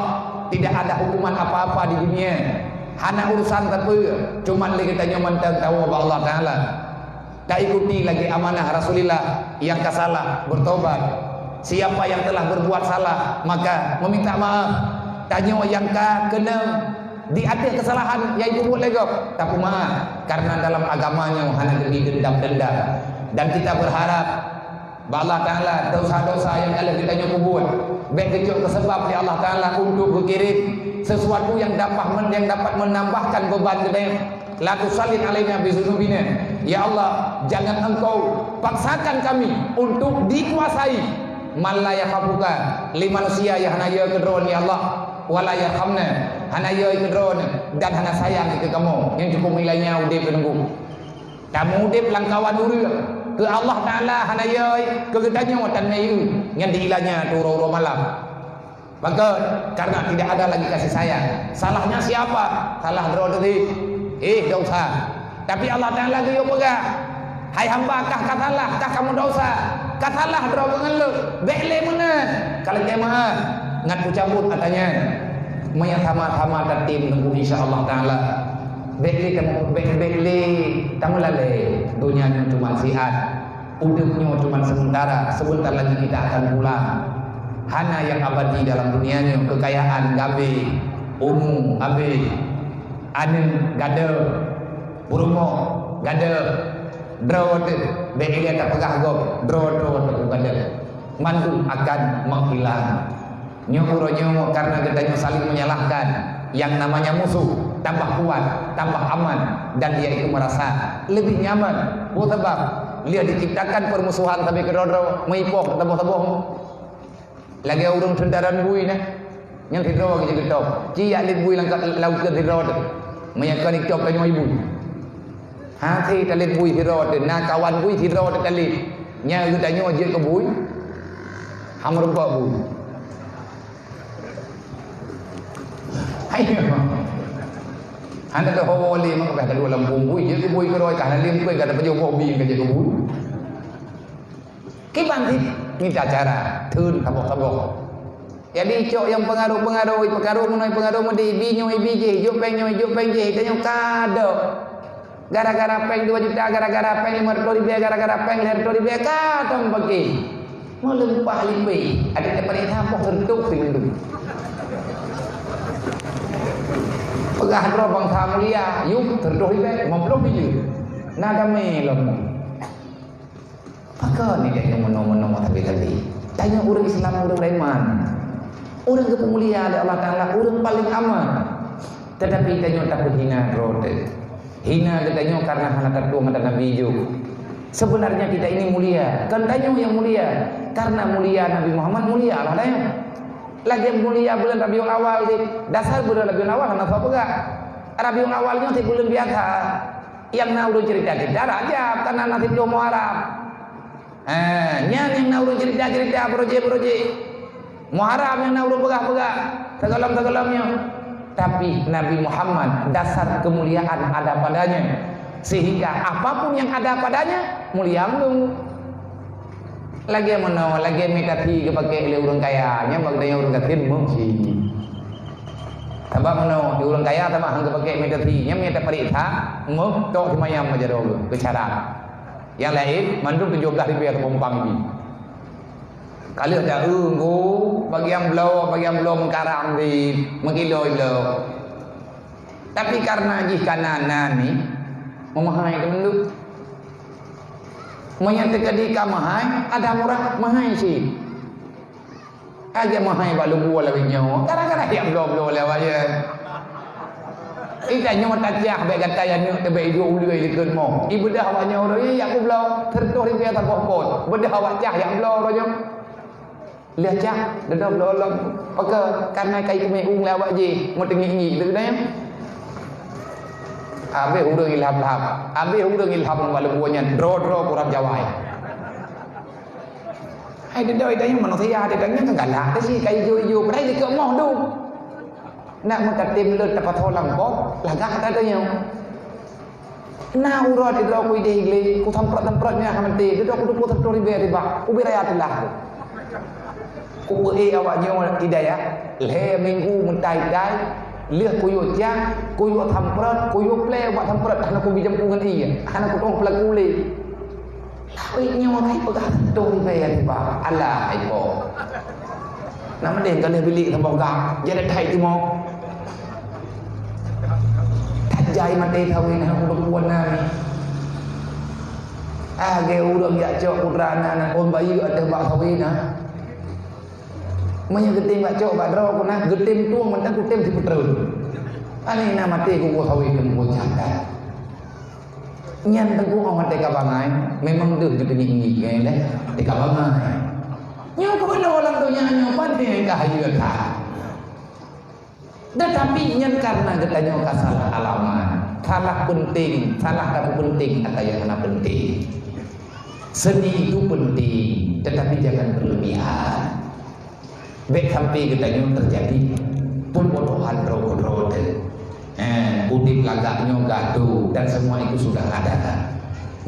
tidak ada hukuman apa-apa di dunia. Hana urusan sapeue, cuma lé geutanyoe mantong tawoe bak Allah Taala. Taikuti lagée amanah Rasulullah, nyang ka salah, bertobat. Siapa yang telah berbuat salah, maka meminta maaf. Tanyoe nyang ka keunong di ateueh keusalahan nyang peubuet lé gob, tapeumaaf. Karena dalam agama nyoe hana geubri dendam-dendam. Dan kita berharap bak Allah Taala, dosa-dosa nyang ka lheueh geutanyoe peubuet, bék geucok keu sabab lé Allah Taala untuk geukirém sesuatu nyang dapat men-, nyang dapat menambahkan beban geutanyoe. La tusallit alaina bizunubina. Ya Allah, jangan Engkau paksakan kami untuk dikuasai man la yakhafuka, lé manusia nyang hana yö keu Droeneuh, ya Allah, wa la yarhamna, hana yö keu Droeneuh dan hana sayang keu kamoe. Nyang cukup ilanya udeb keu teungku. Tameudeb lam kawan ureuëng, keu Allah Taala hana yö, keu geutanyoe tan meuieu, nyan diilanya tu uroe-uroe malam. Pakon? Karena tidak ada lagi kasih sayang. Salahnya siapa? Salah droe teuh. Eh, dosa. Tapi Allah Taala geuyue peugah, "Hai hamba, kah ka salah, kah kamoe dosa, ka salah droe keu ngon lôn, bék lé meunan, ka lagée meu'ah, ngat kucabot ata nyan." Meunyoe sama-sama tatem teungku, insya Allah Taala, bék lé tamu-, bék, bék lé tameulalée. Donya nyoe cuma siat. Udeb nyoe cuma sementara, sebentar lagi kita akan pulang. Hana nyang abadi dalam dunia nyoe, kekayaan gabé, umu gabé, aneuëk gadôh, peurumoh gadôh, Droe teuh, bék ilée tapeugah gob, droe-droe teuh u gadeuh. Mandum akan menghilang. Nyoe uroe nyoe karena geutanyoe saling menyalahkan, yang namanya musuh tambah kuat, tambah aman, dan dia itu merasa lebih nyaman. Peue sabab? Lheueh diciptakan permusuhan sabe keudroe-droe, meuipoh saboh-saboh. Lagée ureuëng teuntaran bui na, nyang sidroe geujak geutôb. Ci jak lét bui lam ka-, laôt keu sidroe teuh. Meunyoe kon itôb tanyoe bui. Hase talét bui sidroe teuh, na kawan bui sidroe teuh talét. Nyan geutanyoe jeuet keu bui, hana meurumpok bui. Hai. Hana teuhowo lé meukeubah ka dua lampôh bui, jeuet keu bui keudroe, ka hana lé meukeue ka tapajoh boh bi ka jeuet keu bui. Kiban cit mita cara theun saboh-saboh. Jadi, cok nyang peungaroh-peungaroh, peungaroh meunoe, peungaroh meudeh, ibi nyoe, ibi jih, ijok péng nyoe, ijok péng jih, tanyoe ka dok. Gara-gara péng dua juta, gara-gara péng lima ratus ribu, gara-gara péng lima ratus ribu, ka tom bagi. Meulimpah-limpah. Ada dapat saboh reutôh si mandum. Peugah droe bansa mulia, yuk, reutôh ribu, lima puluh ribu. Na damé lom. Pakon ni tanyoe meunoe-meunoe sabe-sabe? Tanyoe ureuëng Islam, ureuëng beriman. Ureuëng geupeumulia lé Allah Taala, ureuëng paling aman. Tetapi tanyoe tapeuhina droe teuh. Hina geutanyoe karena hana tatueng ata Nabi jok. Sebenarnya kita ini mulia, kon tanyoe nyang mulia. Karena mulia Nabi Muhammad, mulia Allah tanyoe. Lagée mulia bulan Rabiul Awal jih, dasar bulan Rabiul Awal hana soe peugah. Rabiul Awal nyoe cit bulan biasa. Nyang na ulôn cerita-cerita Rajab, karena na siplôh Muharram. Ha, nyan nyang na ulôn cerita-cerita projek-projek. Muharram nyang na ulôn peugah-peugah, sigohlom-sigohlom nyoe. Tapi Nabi Muhammad dasar kemuliaan ada padanya. Sehingga apapun yang ada padanya, mulia ulôn. Lagée meunoe, lagée mita thi geupakék lé ureuëng kaya, nyan bak geutanyoe ureuëng gasien meuh cit. Sabab meunoe, di ureuëng kaya sabab han geupakék mita thi, nyan meunyo tapareksa, meuh tok seumayang meujaroe geuh, geucara. Nyang laén, mandum tujoh blaih ribée teupompang jih. Ka lheueh ta-eu, nggu, bagian bloe, bagian bloe meukarang jih, meukilo-ilo. Tapi karena jih ka na, na ni, meumeuhai teumandum. Meunyoe teukeudi ka meuhai, ada murah meuhai cit. Lagée meuhai bak lugu lawét nyoe, gara-gara jak bloe-bloe lé awak nyan. Ita nyoe tacah bék gata ya neuk teubek iduek ulée likot moh. Ibeudoh awak nyoe uroe jak peubloe, seureutôh ribée saboh pot. Beudoh awak cah jak bloe uroe nyoe. Lheueh cah, dudoe bloe lom. Pakon, karena kai keumé ueng lé awak jih, meuteungiek-ngiek lé geutanyoe. Habéh ureuëng ilham-ilham. Habéh ureuëng ilham ngon bak lugu nyan, droe-droe kurang jawai. Hai dudoe tanyoe manusia, tanyoe kan galak teuh cit, ka ijo-ijo, padahai likot moh dum. Nak meutatém leuet tapasoe lam pot, lagak that tanyoe. Na uroe sidroe kuidéh glé, kusamprot-samprot nyan hana maté, dudoe kuteupeu seureutôh ribée ribak, ubé raya teulah. Kupeuék awak nyoe hidayah, lhée minggu meutai-tai, lheueh kuyue cah, kuyue samprot, kuyue plée ubak samprot, hana kubi jampu ngon ié, hana kutueng peulaku lé. Lawét nyoe hai peugah seureutôh ribée ribak, alah hai po. Nak meudeh ka lheueh bilék saboh gam, jadi that hai timoh. That jai maté sawé na, ureuëng puan na ni. Ah, lagée ureuëng jak cok putra na, na kon bayeue ateueh bak sawé na. Meunyoe geutem bak cok bak droe keunan, geutem tueng mantong geutem sipeutreun. Aneh na maté kubu sawé teungku catat. Nyan teungku óh watée ka bangai, memang deuh geuteungiek-ngiek nyan deh, watée ka bangai. Nyoe keubeuna lam donya nyoe pandai ka hayeue that. Tetapi nyan karena geutanyoe ka salah alamat, salah penting, salah tapeupenting ata nyang hana penting. Seni itu penting, tetapi jangan berlebihan. Bék sampai geutanyoe teujadi peubodohan droe-droe teuh. Eh, udeb lagak nyoe gatu dan semua itu sudah ada.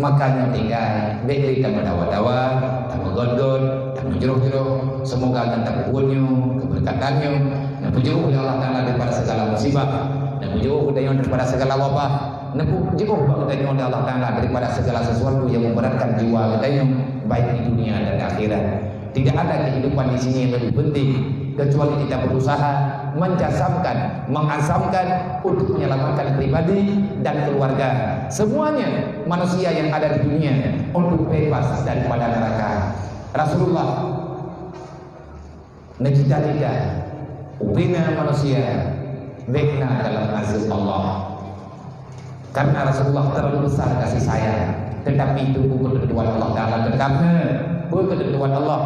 Makanya tinggai bék lé tameudawa-dawa, tameugot-got, tameujroh-jroh. Semoga ngon tapeubuet nyoe, keubeureukatanyoe, neupeujeuôh lé Allah Taala daripada segala musibah, neupeujeuôh geutanyoe daripada segala wabah, neupeujeuôh bak geutanyoe lé Allah Taala daripada segala sesuatu yang memberatkan jiwa geutanyoe, baik di dunia dan akhirat. Tidak ada kehidupan di sini yang lebih penting kecuali kita berusaha Menjasamkan, mengasamkan untuk menyelamatkan pribadi dan keluarga, semuanya manusia yang ada di dunia untuk bebas daripada neraka. Rasulullah neucita-cita ubena manusia bék na dalam azab Allah. Karena Rasulullah terlalu besar kasih sayang. Tetapi itu ketentuan Allah Taala tetap na. Apa ketentuan Allah?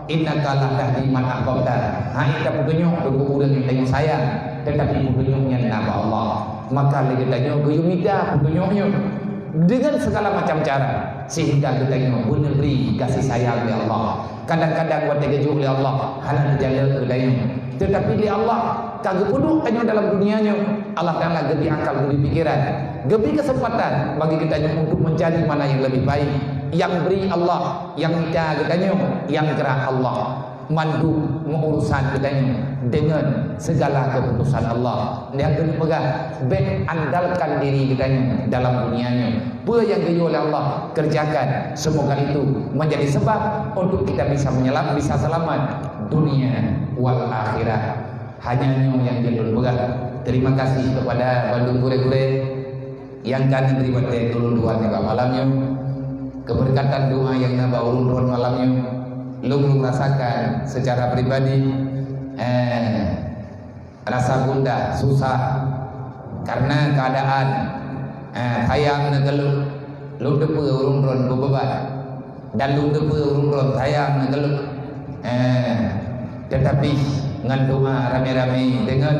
"Innaka la tahdi man ahbabta." Hai, tapeutunyok ureuëng nyang tanyoe sayang, tetapi peutunyok nyan na bak Allah. Maka lé geutanyoe geuyue mita peutunyok nyoe dengan segala macam cara, sehingga geutanyoe beuneuh bri kasih sayang lé Allah. Kadang-kadang watée geujok lé Allah hana teujalok geutanyoe. Tetapi lé Allah ka geupeuduek tanyoe dalam dunia nyoe, Allah Taala geubri akal, geubri pikiran, geubri kesempatan bagi geutanyoe untuk mencari mana yang lebih baik. Yang bri Allah, yang mita geutanyoe, yang gerak Allah. Mandum meuurusan geutanyoe dengan segala keputusan Allah. Nyang keuneuk peugah, bék andalkan diri geutanyoe dalam dunia nyoe. Peue nyang geuyue lé Allah, kerjakan. Semoga itu menjadi sebab untuk kita bisa menyelam-, bisa selamat dunia wal akhirah. Hanya nyoe nyang jeuet lôn peugah. Terima kasih kepada bandum gurée-gurée nyang ka neubri watée keu ulôn tuan nibak malam nyoe. Keubeureukatan doa nyang na bak ulôn tuan malam nyoe, lôn, lôn rasakan secara pribadi, eh, rasa gundah, susah karena keadaan, eh, sayang na keu lôn, lôn teupeue ulôn tuan beubeuban. Dan lôn teupeue ureuëng droe sayang na keu lôn. Eh, teutapi ngon doa ramé-ramé deungon,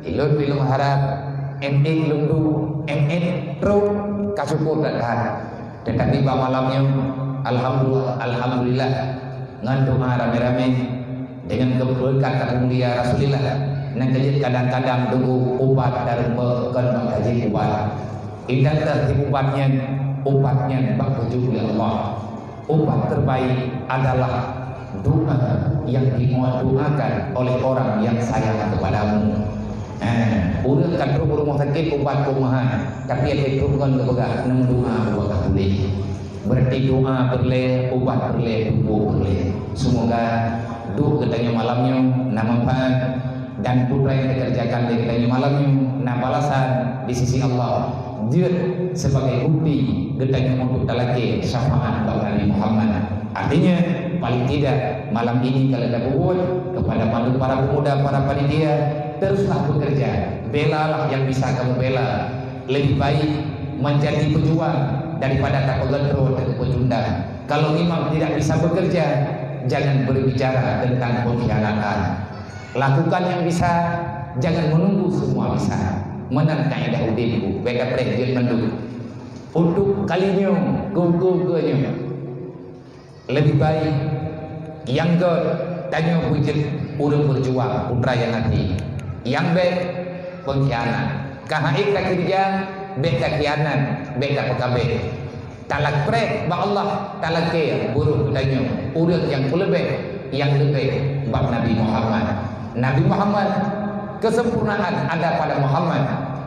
ilôn pih lôn harab, ék-ék lôn duek, ék-ék trok ka syukur that-that. Teutapi bak malam nyoe, alhamdulillah, alhamdulillah, ngon doa ramé-ramé, deungon keubeureukat mulia Rasulullah, nyang ka jeuet kadang-kadang teungku ubat dan kon bak ka jeuet ubat. Indang teuh ubat nyan, ubat nyan bak geujok lé Allah. Ubat terbaik adalah doa yang didoakan oleh orang yang sayang kepadamu. Eh, ureuëng ka trok rumoh sakét ubat keu meuhan, tapi até trok ngon geupeugah, "Neudoa ubat ka puléh." Berarti doa peureulée, ubat peureulée, tuboh peureulée. Semoga duek geutanyoe malam nyoe na manfaat dan peue nyang takerjakan lé geutanyoe malam nyoe na balasan di sisi Allah. Jeuet sebagai bukti geutanyoe untuk talakée syafaat bak Nabi Muhammad. Artinya, paling tidak malam ini kalau tapubuet kepada mandum para pemuda, para panitia, teruslah bekerja. Belalah yang bisa kamu bela. Lebih baik menjadi pejuang daripada tapeugeuntroe teupeucundang. Kalau memang tidak bisa bekerja, jangan berbicara tentang pengkhianatan. Lakukan yang bisa, jangan menunggu semua bisa. Meunan kaidah udeb, Bu. Beda preh jeuet mandum. Untuk kali nyoe, keu-, keu-, keu nyoe. Leubeh baik nyang göt tanyoe beujeuet ureuëng beujuang, putra nyang até. Nyang bèk, pengkhianat. Ka han ék takeureuja, bèk takhianat, bèk tapeukabeh. Talakée bak Allah, talakée buruh tanyoe, ureuëng nyang peuleubeh, nyang leubeh bak Nabi Muhammad. Nabi Muhammad, kesempurnaan ada pada Muhammad.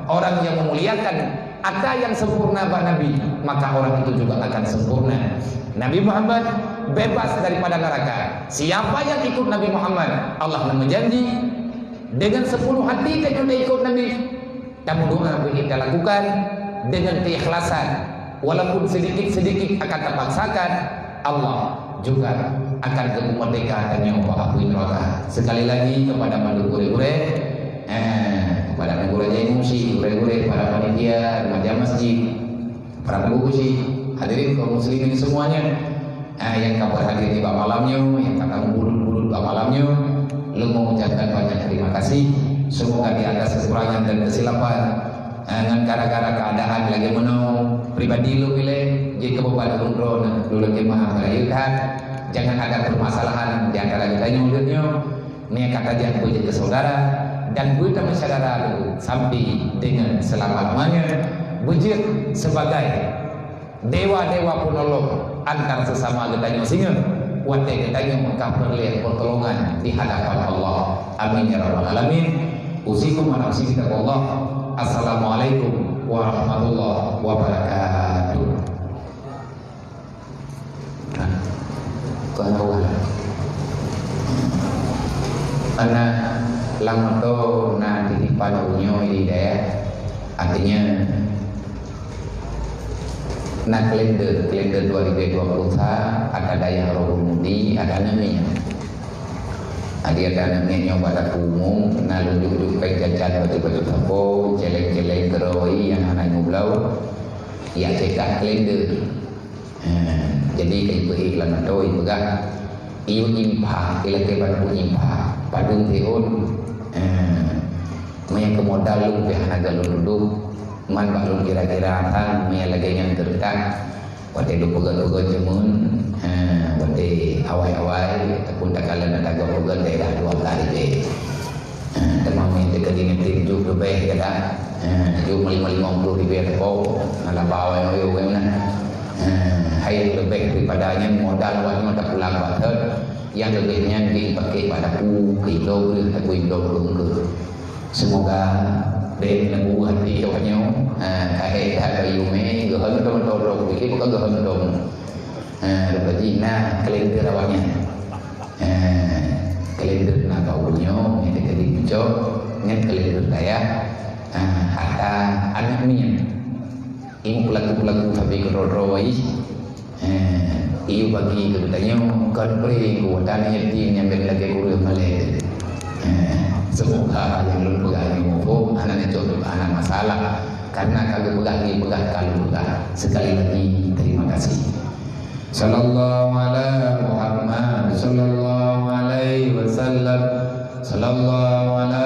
Orang yang memuliakan ata nyang sempurna bak Nabi, maka orang itu juga akan sempurna. Nabi Muhammad bebas daripada neraka. Siapa yang ikut Nabi Muhammad, Allah na meujanji, dengan sepenuh hati tanyoe ikut Nabi, tameudoa beujeuet talakukan dengan keikhlasan, walaupun sedikit-sedikit akan tapaksakan, Allah juga akan geupeumeurdeka tanyoe bak apui neuraka. Sekali lagi kepada mandum gurée-gurée, eh, kepada gurée-gurée M C, gurée-gurée, para panitia, remaja masjid, para guru-guru, hadirin kaum muslimin semuanya, eh, nyang ka berhadir di bak malam nyoe, nyang ka tamubulut-bulut bak malam nyoe, lôn mengucapkan banyak terima kasih. Semoga di atas kekurangan dan kesilapan, eh, ngon gara-gara keadaan lagée meunoe, pribadi lôn ilée, jeuet keu beuban lôn droe, lôn lakée meu'ah bak rayeuk that. Jangan ada permasalahan di antara geutanyoe lheueh nyoe. Meunyoe ka tajak beujeuet keu saudara dan beutameusyedara lôn sampai dengan selamat, meunyoe beujeuet sebagai dewa-dewa peunolong antar sesama geutanyoe singoh, watée geutanyoe ka peureulée pertolongan di hadapan Allah. Amin ya rabbal alamin. Usikum wa nafsi bitaqwallah. Assalamualaikum warahmatullahi wabarakatuh. Kon awal. Ana lam moto Pada uroe nyoe di dayah, artinya na kalender, kalender dua ribu dua puluh sa, ada dayah Rohul Mudi, ada aneuk miet. Jadi ada aneuk miet nyoe bak dapur umum, na lôn jok-jok péng jajan bacut-bacut sapo, celeng-celeng keurôi nyang hana nyoe bloe, jak cetak kalender. Ha, jadi ka ipeuék lam atô ipeugah, "Yue impha, ilakée ban ku impha, padum thôn." Ha, meunyo keu modal lôn pih hana gét lôn dudoe, man bak lôn kira-kira sang meunyo lagée nyan teureutah. Watée lôn peugét-peugét jameun, ha, watée awai-awai, ataupun takalon na tagoh peugét daerah dua belas ribée. Eh, teuma meunteuka di ngeutém jôk leubeh gata. Eh, jôk lima, lima puluh ribèe teuko, na laba awai-awai na. Eh, hai leubeh daripada nyan modal awak nyoe tapulang bak thot, nyang leubeh nyan jeuet paké bak dapu, keu idong geuh, ataupun idong geuh. Semoga bèk neubeuet até awak nyoe, eh, ka hék that bayeue mé, geuhon dong-dong, bukan geuhon dong. Eh, leubeh jih na kalender awak nyan. Eh, kalender na bak uroe nyoe, nyang teuka di pucok, ngon kalender dayah, eh, ata aneuk miet. Imeum peulaku-peulaku sabe keudroe-droe, eh, iyue bagi keu geutanyoe, kon pré keu ata aneuk yatim nyang bèk lagèe ureueng malèe. Eh, semoga nyang lôn peugah nyoe muphom, hana neucok, hana masalah. Karena ka geupeugah, geupeugah ka lôn peugah. Sekali lagi, terima kasih. Sallallahu ala Muhammad, sallallahu alaihi wasallam, sallallahu ala